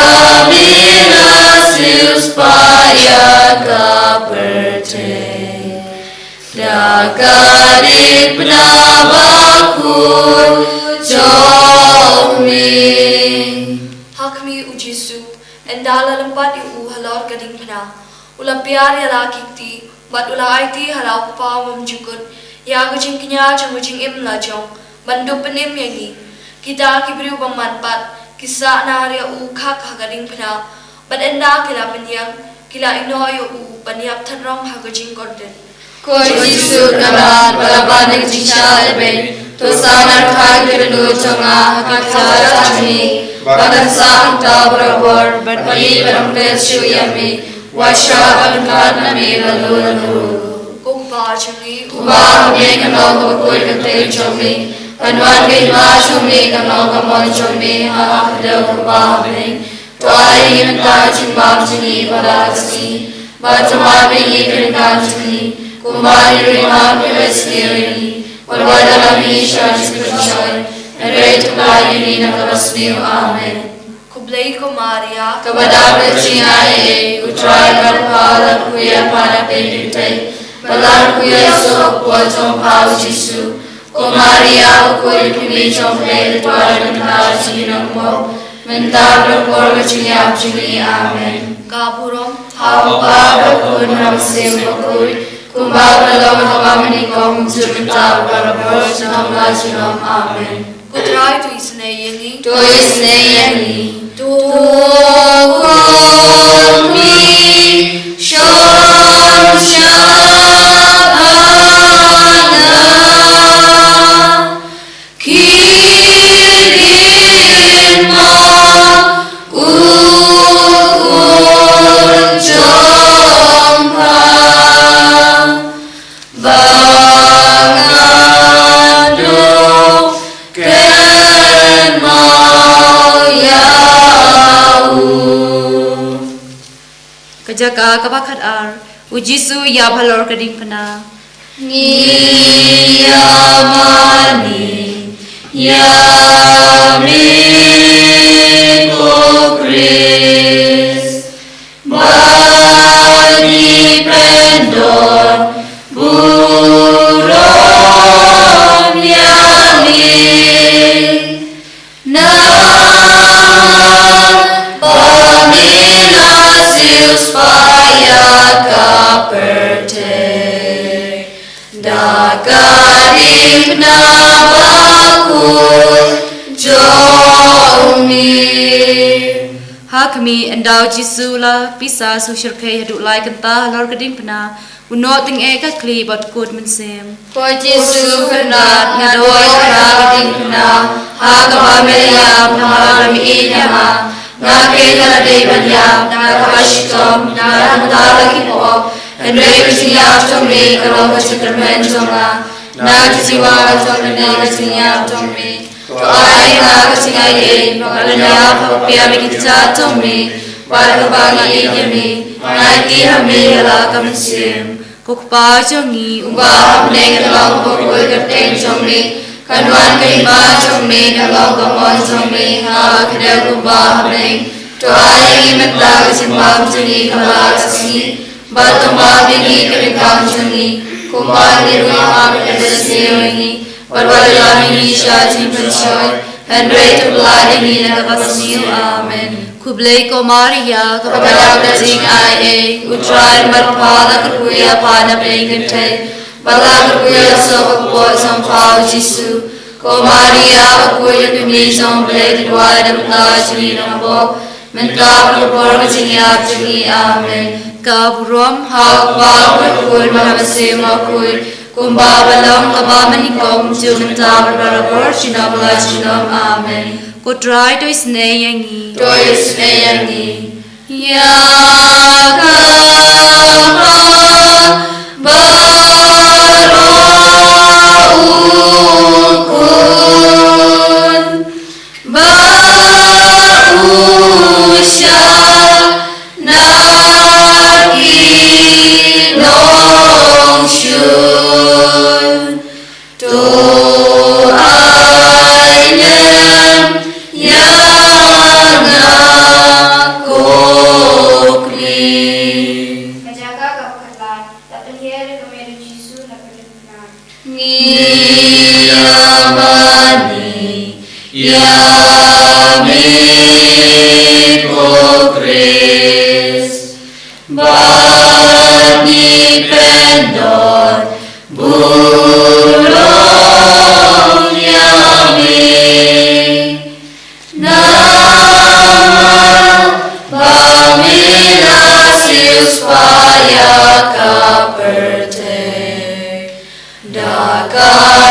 me la siewspah ïa ka pyrthei da ka diengphna bakhuid jong me. Ha khmih, u Jisu, ynda la lympat ïa u halor ka diengphna, u la piar ïa la ki kti bad u la aiti ha la u Kpa uba bymjukut ïa ka jingkñia jong ka jingim la jong ban dup pynim ïa ngi, kita ki briew bymman pat ki sah nar ïa u khak ha ka diengphna, bad ynda ki la pynïeng, ki la ïehnoh ïa u ban ïap thnat rong ha ka jingkordit. Ko Jisu, kynmaw ba la ban ïa ka jingshah lehbeiñ, to sah narphna ki dohnud jong nga ha ka kyrteng jong me, ba kan sah kumta barabor bad ba ngi ban ym peit shuh ïa me, wat shah ban khlad na me lano lano. Ko Kpa jong ngi uba ha bneng, kan long ka bakhuid ka kyrteng jong me, kan wan ka hima jong me, kan long ka mon jong me ha ka khyndew kumba ha bneng. To ai ïa ngi mynta ka jingbam jong ngi ba la ka sngi, bad to map ïa ngi ki ryngkat jong ngi, kumba ngi ruh ngi map ïa kiba sniew ïa ngi, bad wat ïalam ïa ngi sha ka jingpynshoi, hynrei to pynlait ïa ngi na kaba sniew. Amen. Khublei ko Maria, kaba dap da ka jingaiei, u Trai u don bad pha, la kyrkhu ïa pha na pdeng ki kynthei, bad la kyrkhu ïa u soh u kpoh jong pha u Jisu. Ko Maria, u khuid u kmie jong U Blei, to duwai ïa ngi kiba ngi nongpop, mynta bad ha ka por ka jingïap jong ngi. Amen. Ka burom ha u Kpa bad ha u Khun bad ha u Mynsiem Bakhuid, kumba ka long ha u mynnyngkong, mynta bad barabor, junom la junom. Amen. Ko Trai to isynei ïa ngi. To isynei ïa ngi. To khot mi shong sha phang na ki diengphna u khun jong pha. Ba ngan duh kynmaw ïa u. Ka jaka kaba khatar, u Jisu ïap halor ka diengphna. Ngi ïa mane ïa me ko Khrist, ba ngi pyndon burom ïa me. Namar ba me la siewspah ïa ka pyrthei da ka diengphna bakhuid jong me. Ha khmih, ynda u Jisu u la pisa shu shyrkhei haduh lai kynta halor ka diengphna, u noh tyngeh ka khlieh bad kut mynsiem. Ko Jisu Kynrad, nga duwai, kynrad ïa ka diengphna ha kaba me la ïap, namar ba me ïeit ïa nga. Nga keiñ nga la dei ban ïap na kaba shitom, namar mynta la khih pop, hynrei ka jingïap jong me ka long ka jingkyrmen jong nga. Na ka jingwan jong me, na ka jingïap jong me, to ai ïa nga ka jingaiei ba ngan ïap ha kaba pdiang ïa ki kjat jong me, bad ha kaba nga ïeit ïa me, nga aiti ha me ïa la ka mynsiem. Ko Kpa jong ngi uba ha bneng, kan long ka bakhuid ka kyrteng jong me, kan wan ka hima jong me, kan long ka mon jong me ha ka khyndew kumba ha bneng. To ai ïa ngi mynta ka jingbam jong ngi kaba la ka sngi, bad to map ïa ngi ka ryngkang jong ngi, kumba ngi ruh ngi map ïa kiba sniew ïa ngi, bad wat ïalam ïa ngi sha ka jingpynshoi, hynrei to pyllait ïa ngi na kaba sniew. Amen. Khublei ko Maria, kaba dap ka jingaiei, U Trai u don bad pha, la kyrkhu ïa pha na pdeng kynthei, bad la kyrkhu ïa ka soh kaba kpoh jong pha U Jisu. Ko Maria, bakhuid ka kmie jong U Blei, to duwai ïa ngi ki nongpop, mynta bad ha ka por ka jingïap jong ngi. Amen. Ka burom ha U Kpa, ha U Khun bad ha U Mynsiem Bakhuid, kumba ba long, kaba mynnyngkong, kumjuh mynta bad barabor, junom la junom. Amen. Ko Trai to isynei ïa ngi. To isynei ïa ngi. Ïa kaba baroh U Khun ba u shah na ki nongshun. To ai lem ïa nga ko Khrist. Ka jaka kaba khatlar, la pynhiar ïa ka met U Jisu na ka diengphna. Ngi ïa mane ïa me ko Khrist, bad ngi pyndon burom ïa me. Namar ba me la siewspah ïa ka pyrthei da ka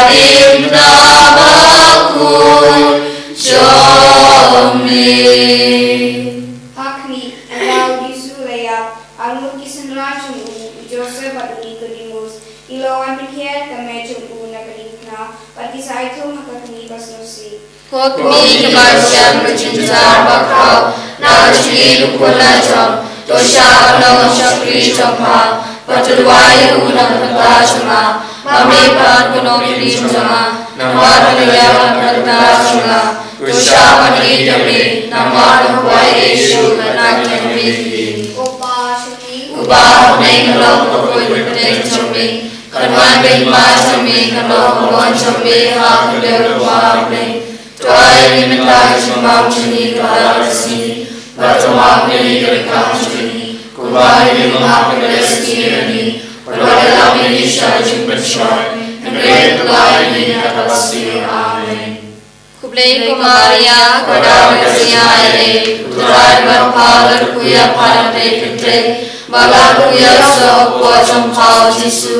diengphna bakhuid jong me. Ha khmih, ynda U Jisu u la ïap, arngut ki synran jong u, u Joseph bad u Nikodimos, ki la wan pynhiar ïa ka met jong u na ka diengphna, bad ki sa ai thung ha ka khmih ba sngewsih. Ko kmie kaba shem ka jingjynjar bakhraw, na ka jingïeit U Khun la jong, to shah ban long u shakri jong pha, bad to duwai ïa u na ka bynta jong nga. Ba me pat ko Nongpynim jong nga, namar ba me la ïap na ka bynta jong nga. To shah ban ïeit ïa me, namar ba nga kwah ïa me shuh, bad nga kyrmen ïa me. Ko Pa jong ngi uba ha bneng, ka long ka pud ka kyrteng jong me. Kan wan ka hima jong me, kan long ka mon jong me ha ka khyndew kumba ha bneng. To ai ïa ngi mynta ka jingbam jong ngi kaba la ka sngi, bad to map ïa ngi ka ryngkang jong ngi, kumba ngi ruh ngi map ïa kiba sniew ïa ngi, bad wat ïalam ïa ngi sha ka jingpynshoi, hynrei to pyllait ïa ngi na kaba sniew. Amen. Khublei ko Maria, kaba don bad ka jingaiei, U Trai u don bad pha, la kyrkhu ïa pha na pdeng kynthei, bad la kyrkhu ïa ka soh kaba kpoh jong pha U Jisu.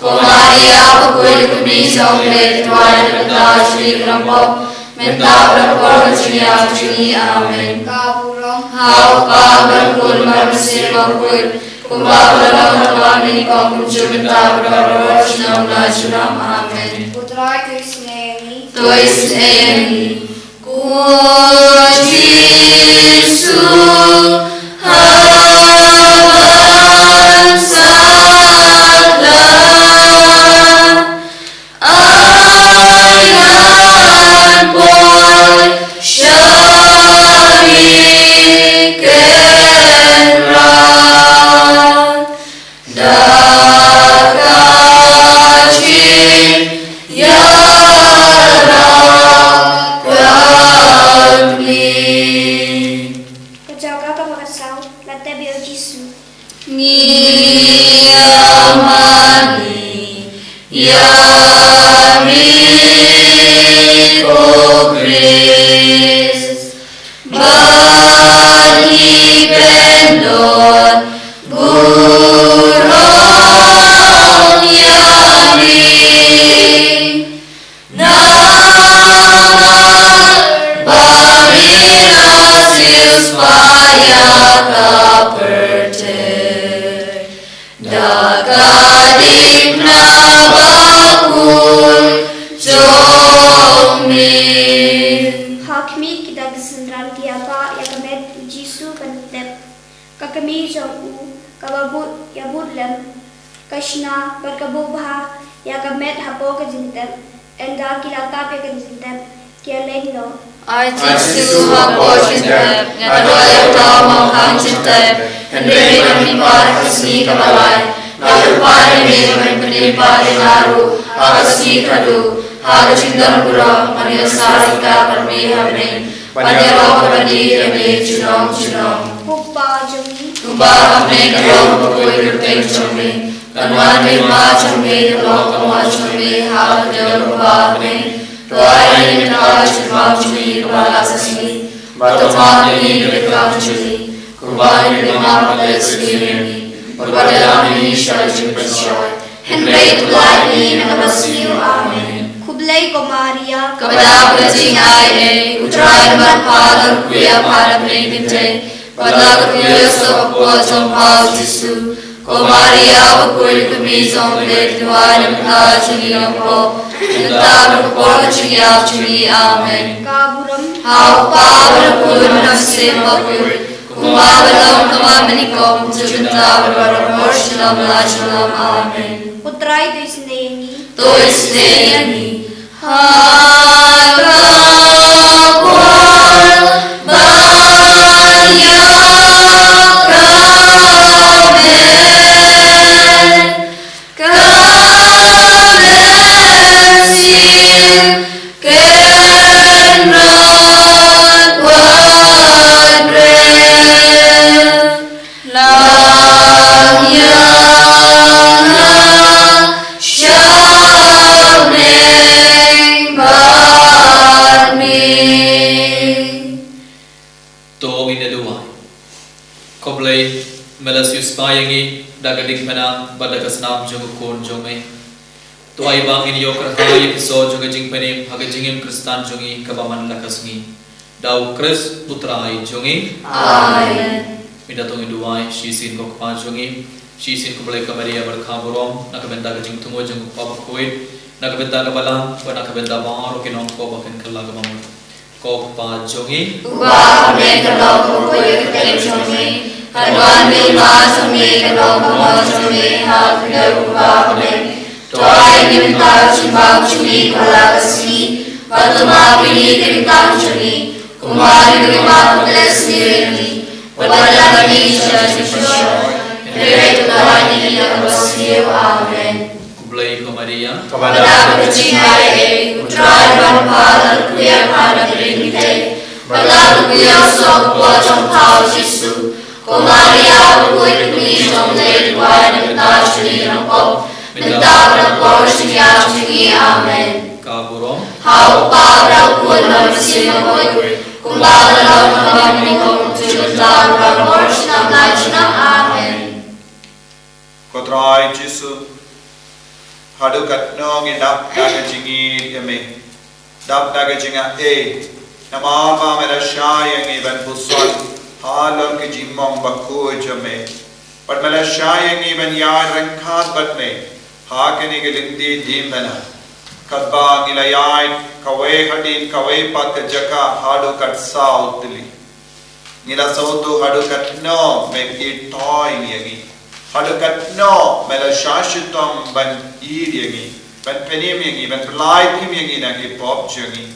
Ko Maria, bakhuid ka kmie jong U Blei, to duwai ïa ngi mynta bad ha ka por jong ngi ban ïap. Mynta bad ha ka por ka jingïap jong ngi. Amen. Ka burom ha U Kpa bad ha U Khun bad ha U Mynsiem Bakhuid, kumba ka la long, kumba ka don, kumjuh mynta bad barabor, junom la junom. Amen. Ko Trai to isynei ïa ngi. To isynei ïa ngi. Ko Jisu, haba ngan satlak, ai ngan poi sha ri kynrad, da ka jingïarap ka kmie. Ka jaka kaba khatsaw, la tep ïa U Jisu. Ngi ïa mane ïa me ko Khrist, bad ngi pyndon burom ïa me. Namar ba me la siewspah ïa ka pyrthei da ka diengphna bakhuid jong me. Ha khmih, kita ki synran ki ïa bah ïa ka met U Jisu ban tep. Ka kmie jong u kaba bud ïa bud lem ka shna bad ka buh bha ïa ka met hapoh ka jingtep. Ynda ki la tap ïa ka jingtep, ki ïaleit noh. Ai Jisu, ha ka por jingtep nga duwai ïa u tau ma u khang jingtep, hynrei ban mih pat ha ka sngi kaba lai. Nga kyrpad ïa me ban pynim pat ïa nga ruh ha ka sngi khadduh, ha ka jingdon burom ngan ïohsngew ïa ka bynta ha bneng, ban ïaroh bad ïa me junom junom. Ko Kpa jong ngi uba ha bneng, ka long ka kyrteng jong me. Kan wan ka hima jong me, kan long ka mon jong me ha ka kyrteng jong me. To ai ïa ngi mynta ka jingbam jong ngi kaba la ka sngi. Bad to map ïa ngi ki kyrteng jong ngi, kumba ngi la map ïa ki kyrteng jong ngi. Bad wat ïalam ïa ngi sha ka jingpynshoi, hynrei to pynlait ïa ngi na kaba sniew. Amen. Khublei ko Maria, kaba dap ka jingaiei, U Trai u don bad pha, to ïa pha ha bneng ki kynthei, bad la ka kyrteng jong u kpa jong pha Jisu. Ko Maria, bakhuid, ka kmie jong U Blei, to duwai ïa ngi ki kynthei, mynta bad ha ka por ka jingïap jong ngi. Amen. Ka burom ha u Kpa bad ha u Khun bad ha u Mynsiem Bakhuid, kumba ka long, kumba mynta, ka jingkyrkhu, mynta bad ha ka por junom la junom. Amen. U Trai to isynei ïa ngi. To isynei ïa ngi. Ha ka por bad ïa ka met, ka mynsiem kynrad wat red. Lang ïa nga sha bneng bad me. To ngin ïa duwai. Ko Blei, me la siewspah ïa ngi da ka diengphna bad da ka snam jong u Khun jong me. To ai ba ngin ïoh kyrhai ïa ki soh jong ka jingpynim ha ka jingim Khristan jong ngi kaba man la ka sngi. Da U Khrist U Trai jong ngi. Amen. Mynta to ngin duwai shisien ko Kpa jong ngi, shisien ko Blei, ko Maria bad ka burom, na ka bynta ka jingthmu jong u Kpa Bakhuid, na ka bynta ka balang, bad na ka bynta baroh ki nongpop ba kin kylla ka bamut. Ko Kpa jong ngi uba ha bneng, ka long ka kyrteng jong me. Kan wan ka hima jong me, kan long ka mon jong me ha ka khyndew kumba ha bneng. To ai ïa ngi mynta ka jingbam jong ngi kaba la ka sngi, bad to map ïa ngi ki kyrteng jong ngi, kumba ngi la map ïa ki kyrteng jong ngi. Bad wat ïalam ïa ngi sha ka jingpynshoi, hynrei to pynlait ïa ngi na kaba sniew. Amen. Khublei ko Maria, kaba dap ka jingaiei, U Trai u don bad pha, to ïa pha ha bneng ki kynthei, bad la ka kyrteng jong u kpa jong pha Jisu. Ko Maria, bakhuid, ka kmie jong U Blei, to duwai ïa ngi ki nongpop, mynta bad ha ka por ka jingïap jong ngi. Amen. Ka burom ha u Kpa bad ha u Khun bad ha u Mynsiem Bakhuid, kumba ka long, kumba mynta, kumjuh, mynta bad ha ka por junom la junom. Amen. Ko Trai Jisu, haduh katno ngi dap da ka jingïeit ïa me, dap da ka jingaiei, namar ba me la shah ïa ngi ban puson halor ka jingmong bakhuid jong me, bad me la shah ïa ngi ban ïaid ryngkat bad me ha kane ka lynti diengphna, katba ngi la ïaid kawei hadien kawei pat ka jaka haduh kat saw tylli. Ngi la sngewthuh haduh katno me ithuh ïa ngi, haduh katno me la shah shitom ban ïeit ïa ngi, ban pynim ïa ngi, ban pynlait im ïa ngi na ki pop jong ngi.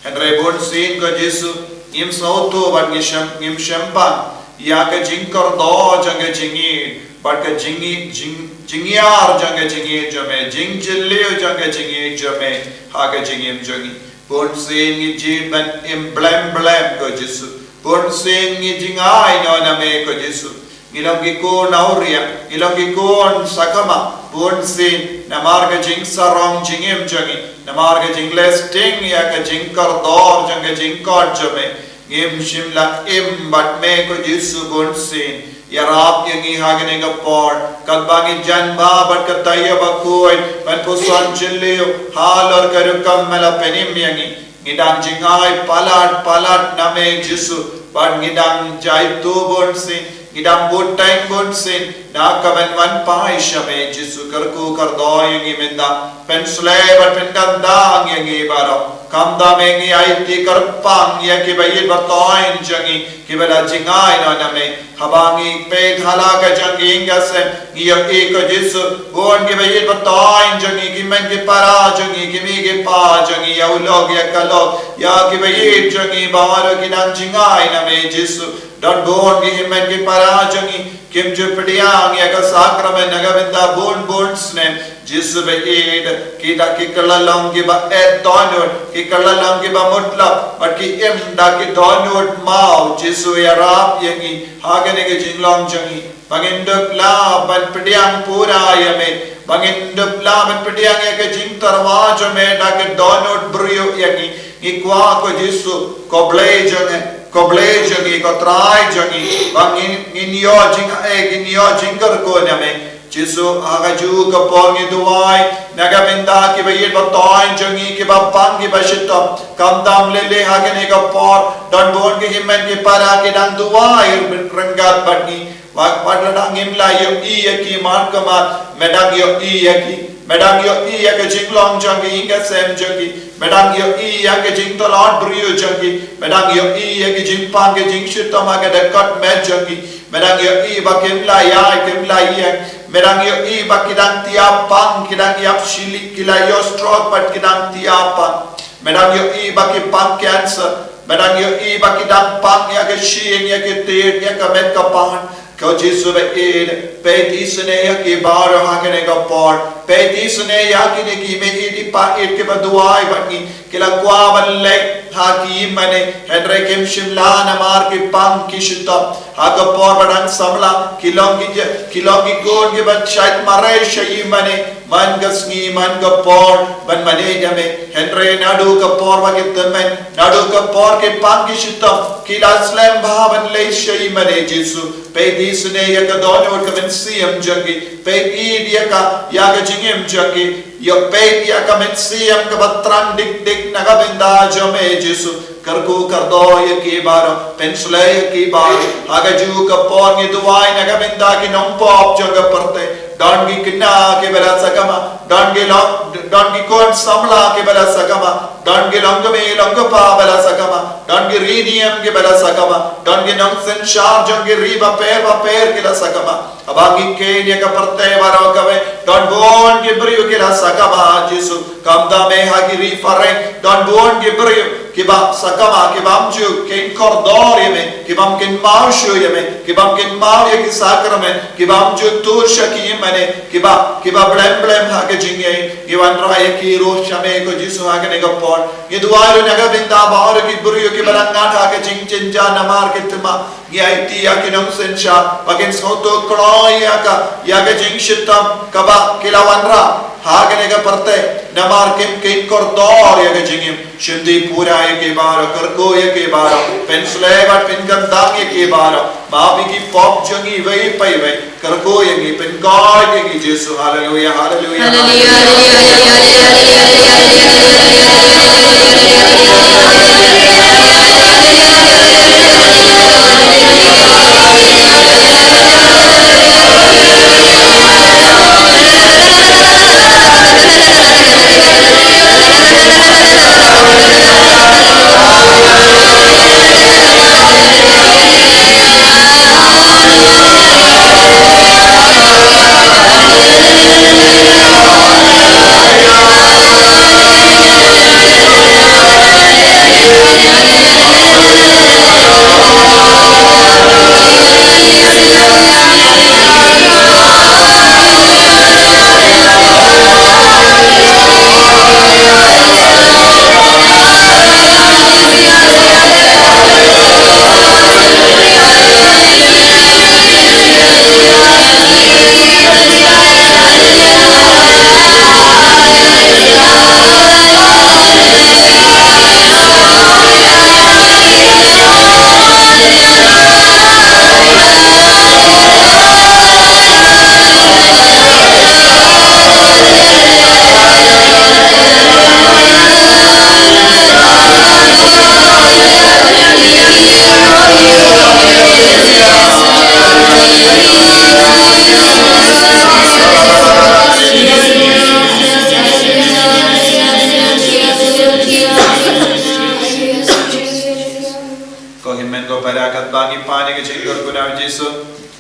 Hynrei bunsien ko Jisu, ngim sngewthuh bad ngi shem, ngim shem bang ïa ka jingkordor jong ka jingïeit, bad ka jingïeit, jing, jingïar jong ka jingïeit jong me, jingjylliew jong ka jingïeit jong me ha ka jingim jong ngi. Bunsien ngi jied ban im blem blem ko Jisu. Bunsien ngi jngai noh na me ko Jisu. Ngi long ki khun awria, ngi long ki khun sakma. Bunsien namar ka jingsarong jingim jong ngi, namar ka jingleh sting ïa ka jingkordor jong ka jingkoit jong me, ngim shym la im bad me ko Jisu. Bunsien ïarap ïa ngi ha kane ka por, katba ngi jan bha bad ka taïew bakhuid ban puson jylliew halor ka rukom me la pynim ïa ngi. Ngi dang jngai palat palat na me Jisu, bad ngi dang jaituh bunsien, ngi dang bteng bunsien, Na ka ban wan phai sha me Jisu, kyrkhu kyrdoh ïa ngi mynta. Pynsleh bad pynkandang ïa ngi baroh. Khamtam me ngi aiti kyrpang ïa kiba ïeit ba thoiñ jong ngi kiba la jngai noh na me. Haba ngi peit ha la ka jong ngi ïing ka sem, ngi ïohi ko Jisu, bun kiba ïeit ba thoiñ jong ngi, ki hynmen ki para jong ngi, ki mei ki pa jong ngi, ïa u lok ïa ka lok, ïa kiba ïeit jong ngi baroh ki dang jngai na me Jisu. Don bun ki hynmen ki para jong ngi kim ju pdiang ïa ka sakramen na ka bynta bun bun snem. Jisu ba ïeit, ki da ki kylla long kiba eh dohnud, ki kylla long kiba mutlop, bad ki im da ki dohnud maw. Jisu, ïarap ïa ngi ha kane ka jinglong jong ngi, ba ngin dup lah ban pdiang pura ïa me, ba ngin dup lah ban pdiang ïa ka jingtyrwa jong me da ka dohnud briew ïa ngi. Ngi kwah ko Jisu, ko Blei jong ngi, ko Blei jong ngi, ko Trai jong ngi, ba ngin, ngin ïoh jing, eh, ngin ïoh jingkyrkhu na me. Jisu, ha kajuh ka por ngi duwai na ka bynta kiba ïeit ba thoiñ jong ngi, kiba pang kiba shitom. Khamtam lei lei ha kane ka por, don bun ki hynmen ki para ki dang duwai ryngkat bad ngi. Wat, wat lada ngim lah ïohi ïa ki markhmat, me dang ïohi ïa ki. Me dang ïohi ïa ka jinglong jong ki, ïing ka sem jong ki. Me dang ïohi ïa ka jingtlot briew jong ki. Me dang ïohi ïa ka jingpang ka jingshitom ha ka dkhot met jong ki. Me dang ïohi ba kim lah ïaid, kim lah ïeng. Me dang ïohi ba ki dang tiap pang, ki dang ïap shilieh, ki la ïoh stroke bad ki dang tiap pang. Me dang ïohi ba ki pang cancer. Me dang ïohi ba ki dang pang ïa ka shyieng, ïa ka tied, ïa ka met ka pan. Ko Jisu ba ïeit, peit isynei ïa ki baroh ha kane ka por. Peit isynei ïa kine ki mei-ïeit i pa-ïeit kiba duwai bad ngi. Ki la kwah ban leit ha ki ïing mane, hynrei kim shym lah namar ki pang ki shitom. Ha ka por ba dang samla, ki long ki ja-, ki long ki khun kiba shait mareh sha ïing mane. Man ka sngi, man ka por ban mane ïa me. Hynrei naduh ka por ba ki tymmen, naduh ka por ki pang ki shitom, ki la slem bha ban leit sha ïing mane Jisu. Peit isynei ïa ka dohnud ka mynsiem jong ki. Peit ïa ka, ïa ka jingim jong ki. Ïa peit ïa ka mynsiem kaba thrang dik dik na ka bynta jong me Jisu. Kyrkhu kyrdoh ïa ki baroh, pynsleh ïa ki baroh. Ha kajuh ka por ngi duwai na ka bynta ki nongpop jong ka pyrthei. Don ki khynnah kiba la sakma, don ki long, don ki khun samla kiba la sakma, don ki longkmie longkpa ba la sakma, don ki riewniam kiba la sakma, don ki nongsynshar jong ki ri bapher bapher ki la sakma. Haba ngi kheiñ ïa ka pyrthei baroh kawei, don bun ki briew ki la sakma Jisu. Khamtam me ha ki ri phareng, don bun ki briew kiba sakma, ki bym ju kheiñ kordor ïa me, ki bym kynmaw shuh ïa me, ki bym kynmaw ïa ki sakramen, ki bym ju tur sha ki ïing mane, kiba, kiba blem blem ha ka jingïeit. Ngi wanrah ïa ki ruh sha me ko Jisu ha kane ka por. Ngi duwai ruh na ka bynta baroh ki briew kiba la ngat ha ka jingjynjar namar ki thma. Ngi aiti ïa ki nongsynshar ba kin sngewthuh kloi ïa ka, ïa ka jingshitom kaba ki la wanrah ha kane ka pyrthei, namar kim kheiñ kordor ïa ka jingim. Shim dih pura ïa ki baroh, kyrkhu ïa ki baroh, pynsleh bad pynkhamtam ïa ki baroh. Map ïa ki pop jong ngi iwei pa iwei, kyrkhu ïa ngi, pynkoit ïa ngi Jisu. Haleluia, haleluia, haleluia.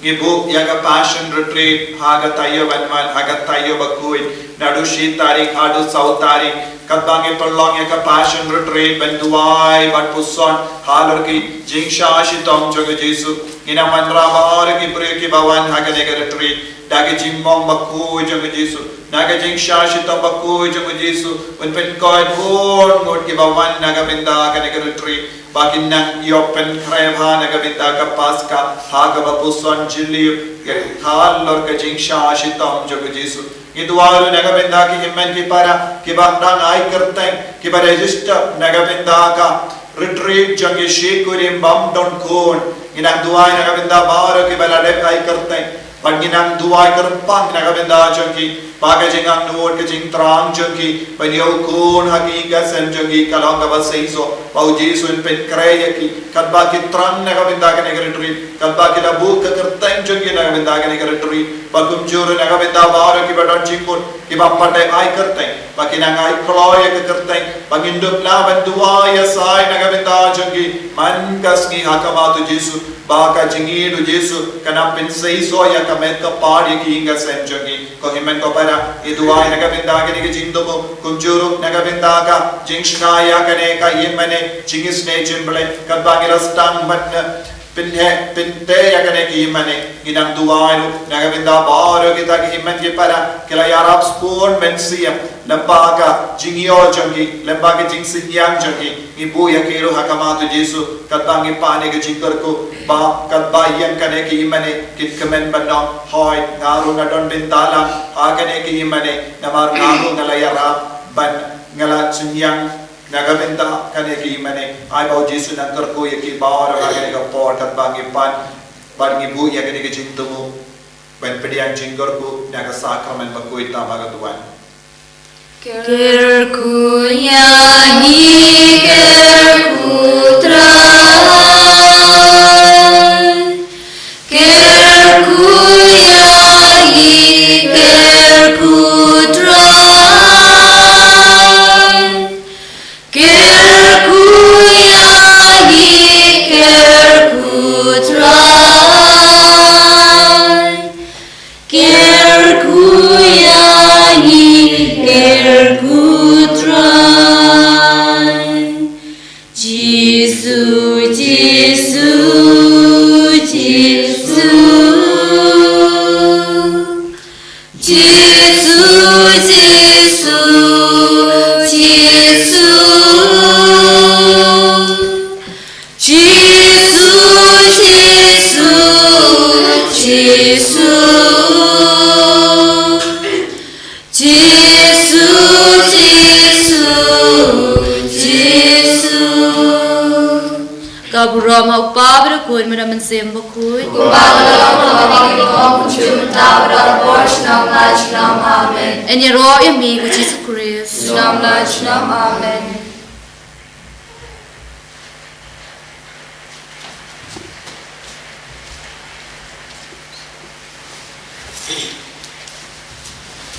Ngi buh ïa ka Passion Retreat ha ka taïew ban wan, ha ka taïew ba khuid, naduh shi tarik haduh saw tarik. Katba ngi pynlong ïa ka Passion Retreat ban duwai bad puson halor ki jingshah shitom jong u Jisu, ngi nang wanrah baroh ki briew kiba wan ha kane ka retreat da ka jingmong ba khuid jong u Jisu, na ka jingshah shitom ba khuid jong u Jisu, un pynkoit bun ngut kiba wan na ka bynta kane ka retreat, ba kin nang ïoh pynkhreh bha na ka bynta ka Paskha ha kaba puson jylliew halor ka jingshah shitom jong u Jisu. Ngi duwai ruh na ka bynta ki hynmen ki para kiba dang ai kyrteng, kiba register na ka bynta ka retreat jong ki shi kurim bym don khun. Ngi nang duwai na ka bynta baroh kiba la dep ai kyrteng. Bad ngi nang duwai kyrpang na ka bynta jong ki, ba ka jingangnud ka jingthrang jong ki ban ïoh khun ha ki ïing ki sem jong ki ka long kaba seisoh, ba u Jisu un pynkhreh ïa ki. Katba ki thrang na ka bynta kane ka retreat, katba ki la buh ka kyrteng jong ki na ka bynta kane ka retreat, ba kumjuh ruh na ka bynta baroh kiba don jingmut, kiba pat dei ai kyrteng, ba ki nang ai kloi ïa ka kyrteng, ba ngin dup lah ban duwai ïasai na ka bynta jong ki man ka sngi ha khmat u Jisu, ba ka jingïeit u Jisu kan nang pynseisoh ïa ka met ka phad ïa ki ïing ki sem jong ki. Ko hynmen ko para, ngi duwai na ka bynta kane ka jingthmu, kumjuh ruh na ka bynta ka jingshna ïa kane ka ïingmane jingisynei jong U Blei, katba ngi la sdang ban pynheh pynteh ïa kane ka ïingmane. Ngi nang duwai ruh na ka bynta baroh kita ki hynmen ki para ki la ïarap sbun mynsiem lyngba ka jingïoh jong ki, lyngba ka jingsynñiang jong ki. Ngi buh ïa ki ruh ha khmat u Jisu, katba ngi pan ïa ka jingkyrkhu ba katba ïeng kane ka ïingmane, kin kmen ban ong, hooid, nga ruh nga don bynta lang ha kane ka ïingmane, namar nga ruh nga la ïarap bad nga la synñiang na ka bynta kane ka ïingmane. Ai ba u Jisu un nang kyrkhu ïa ki baroh ha kane ka por katba ngi pan bad ngi buh ïa kane ka jingthmu ban pdiang jingkyrkhu na ka sakramen bakhuid. Tang ba ka duwan. Kyrkhu ïa ngi, kyrkhu Trai. Kyrkhu ïa ngi, kyrkhu Trai. Kyrkhu ïa ngi, kyrkhu Trai. Kyrkhu ïa ngi, kyrkhu Trai. Jisu, Jisu, Jisu. Jisu, Jisu, Jisu. Jisu, Jisu, Jisu. Jisu, Jisu, Jisu. Ka burom ha u Kpa bad u Khun bad u Mynsiem Bakhuid. Kumba ka la long ha kaba bun, kumjuh mynta bad ha baroh por, junom la junom. Amen. Yn ïaroh ïa me ko Jisu Khrist. Junom la junom. Amen.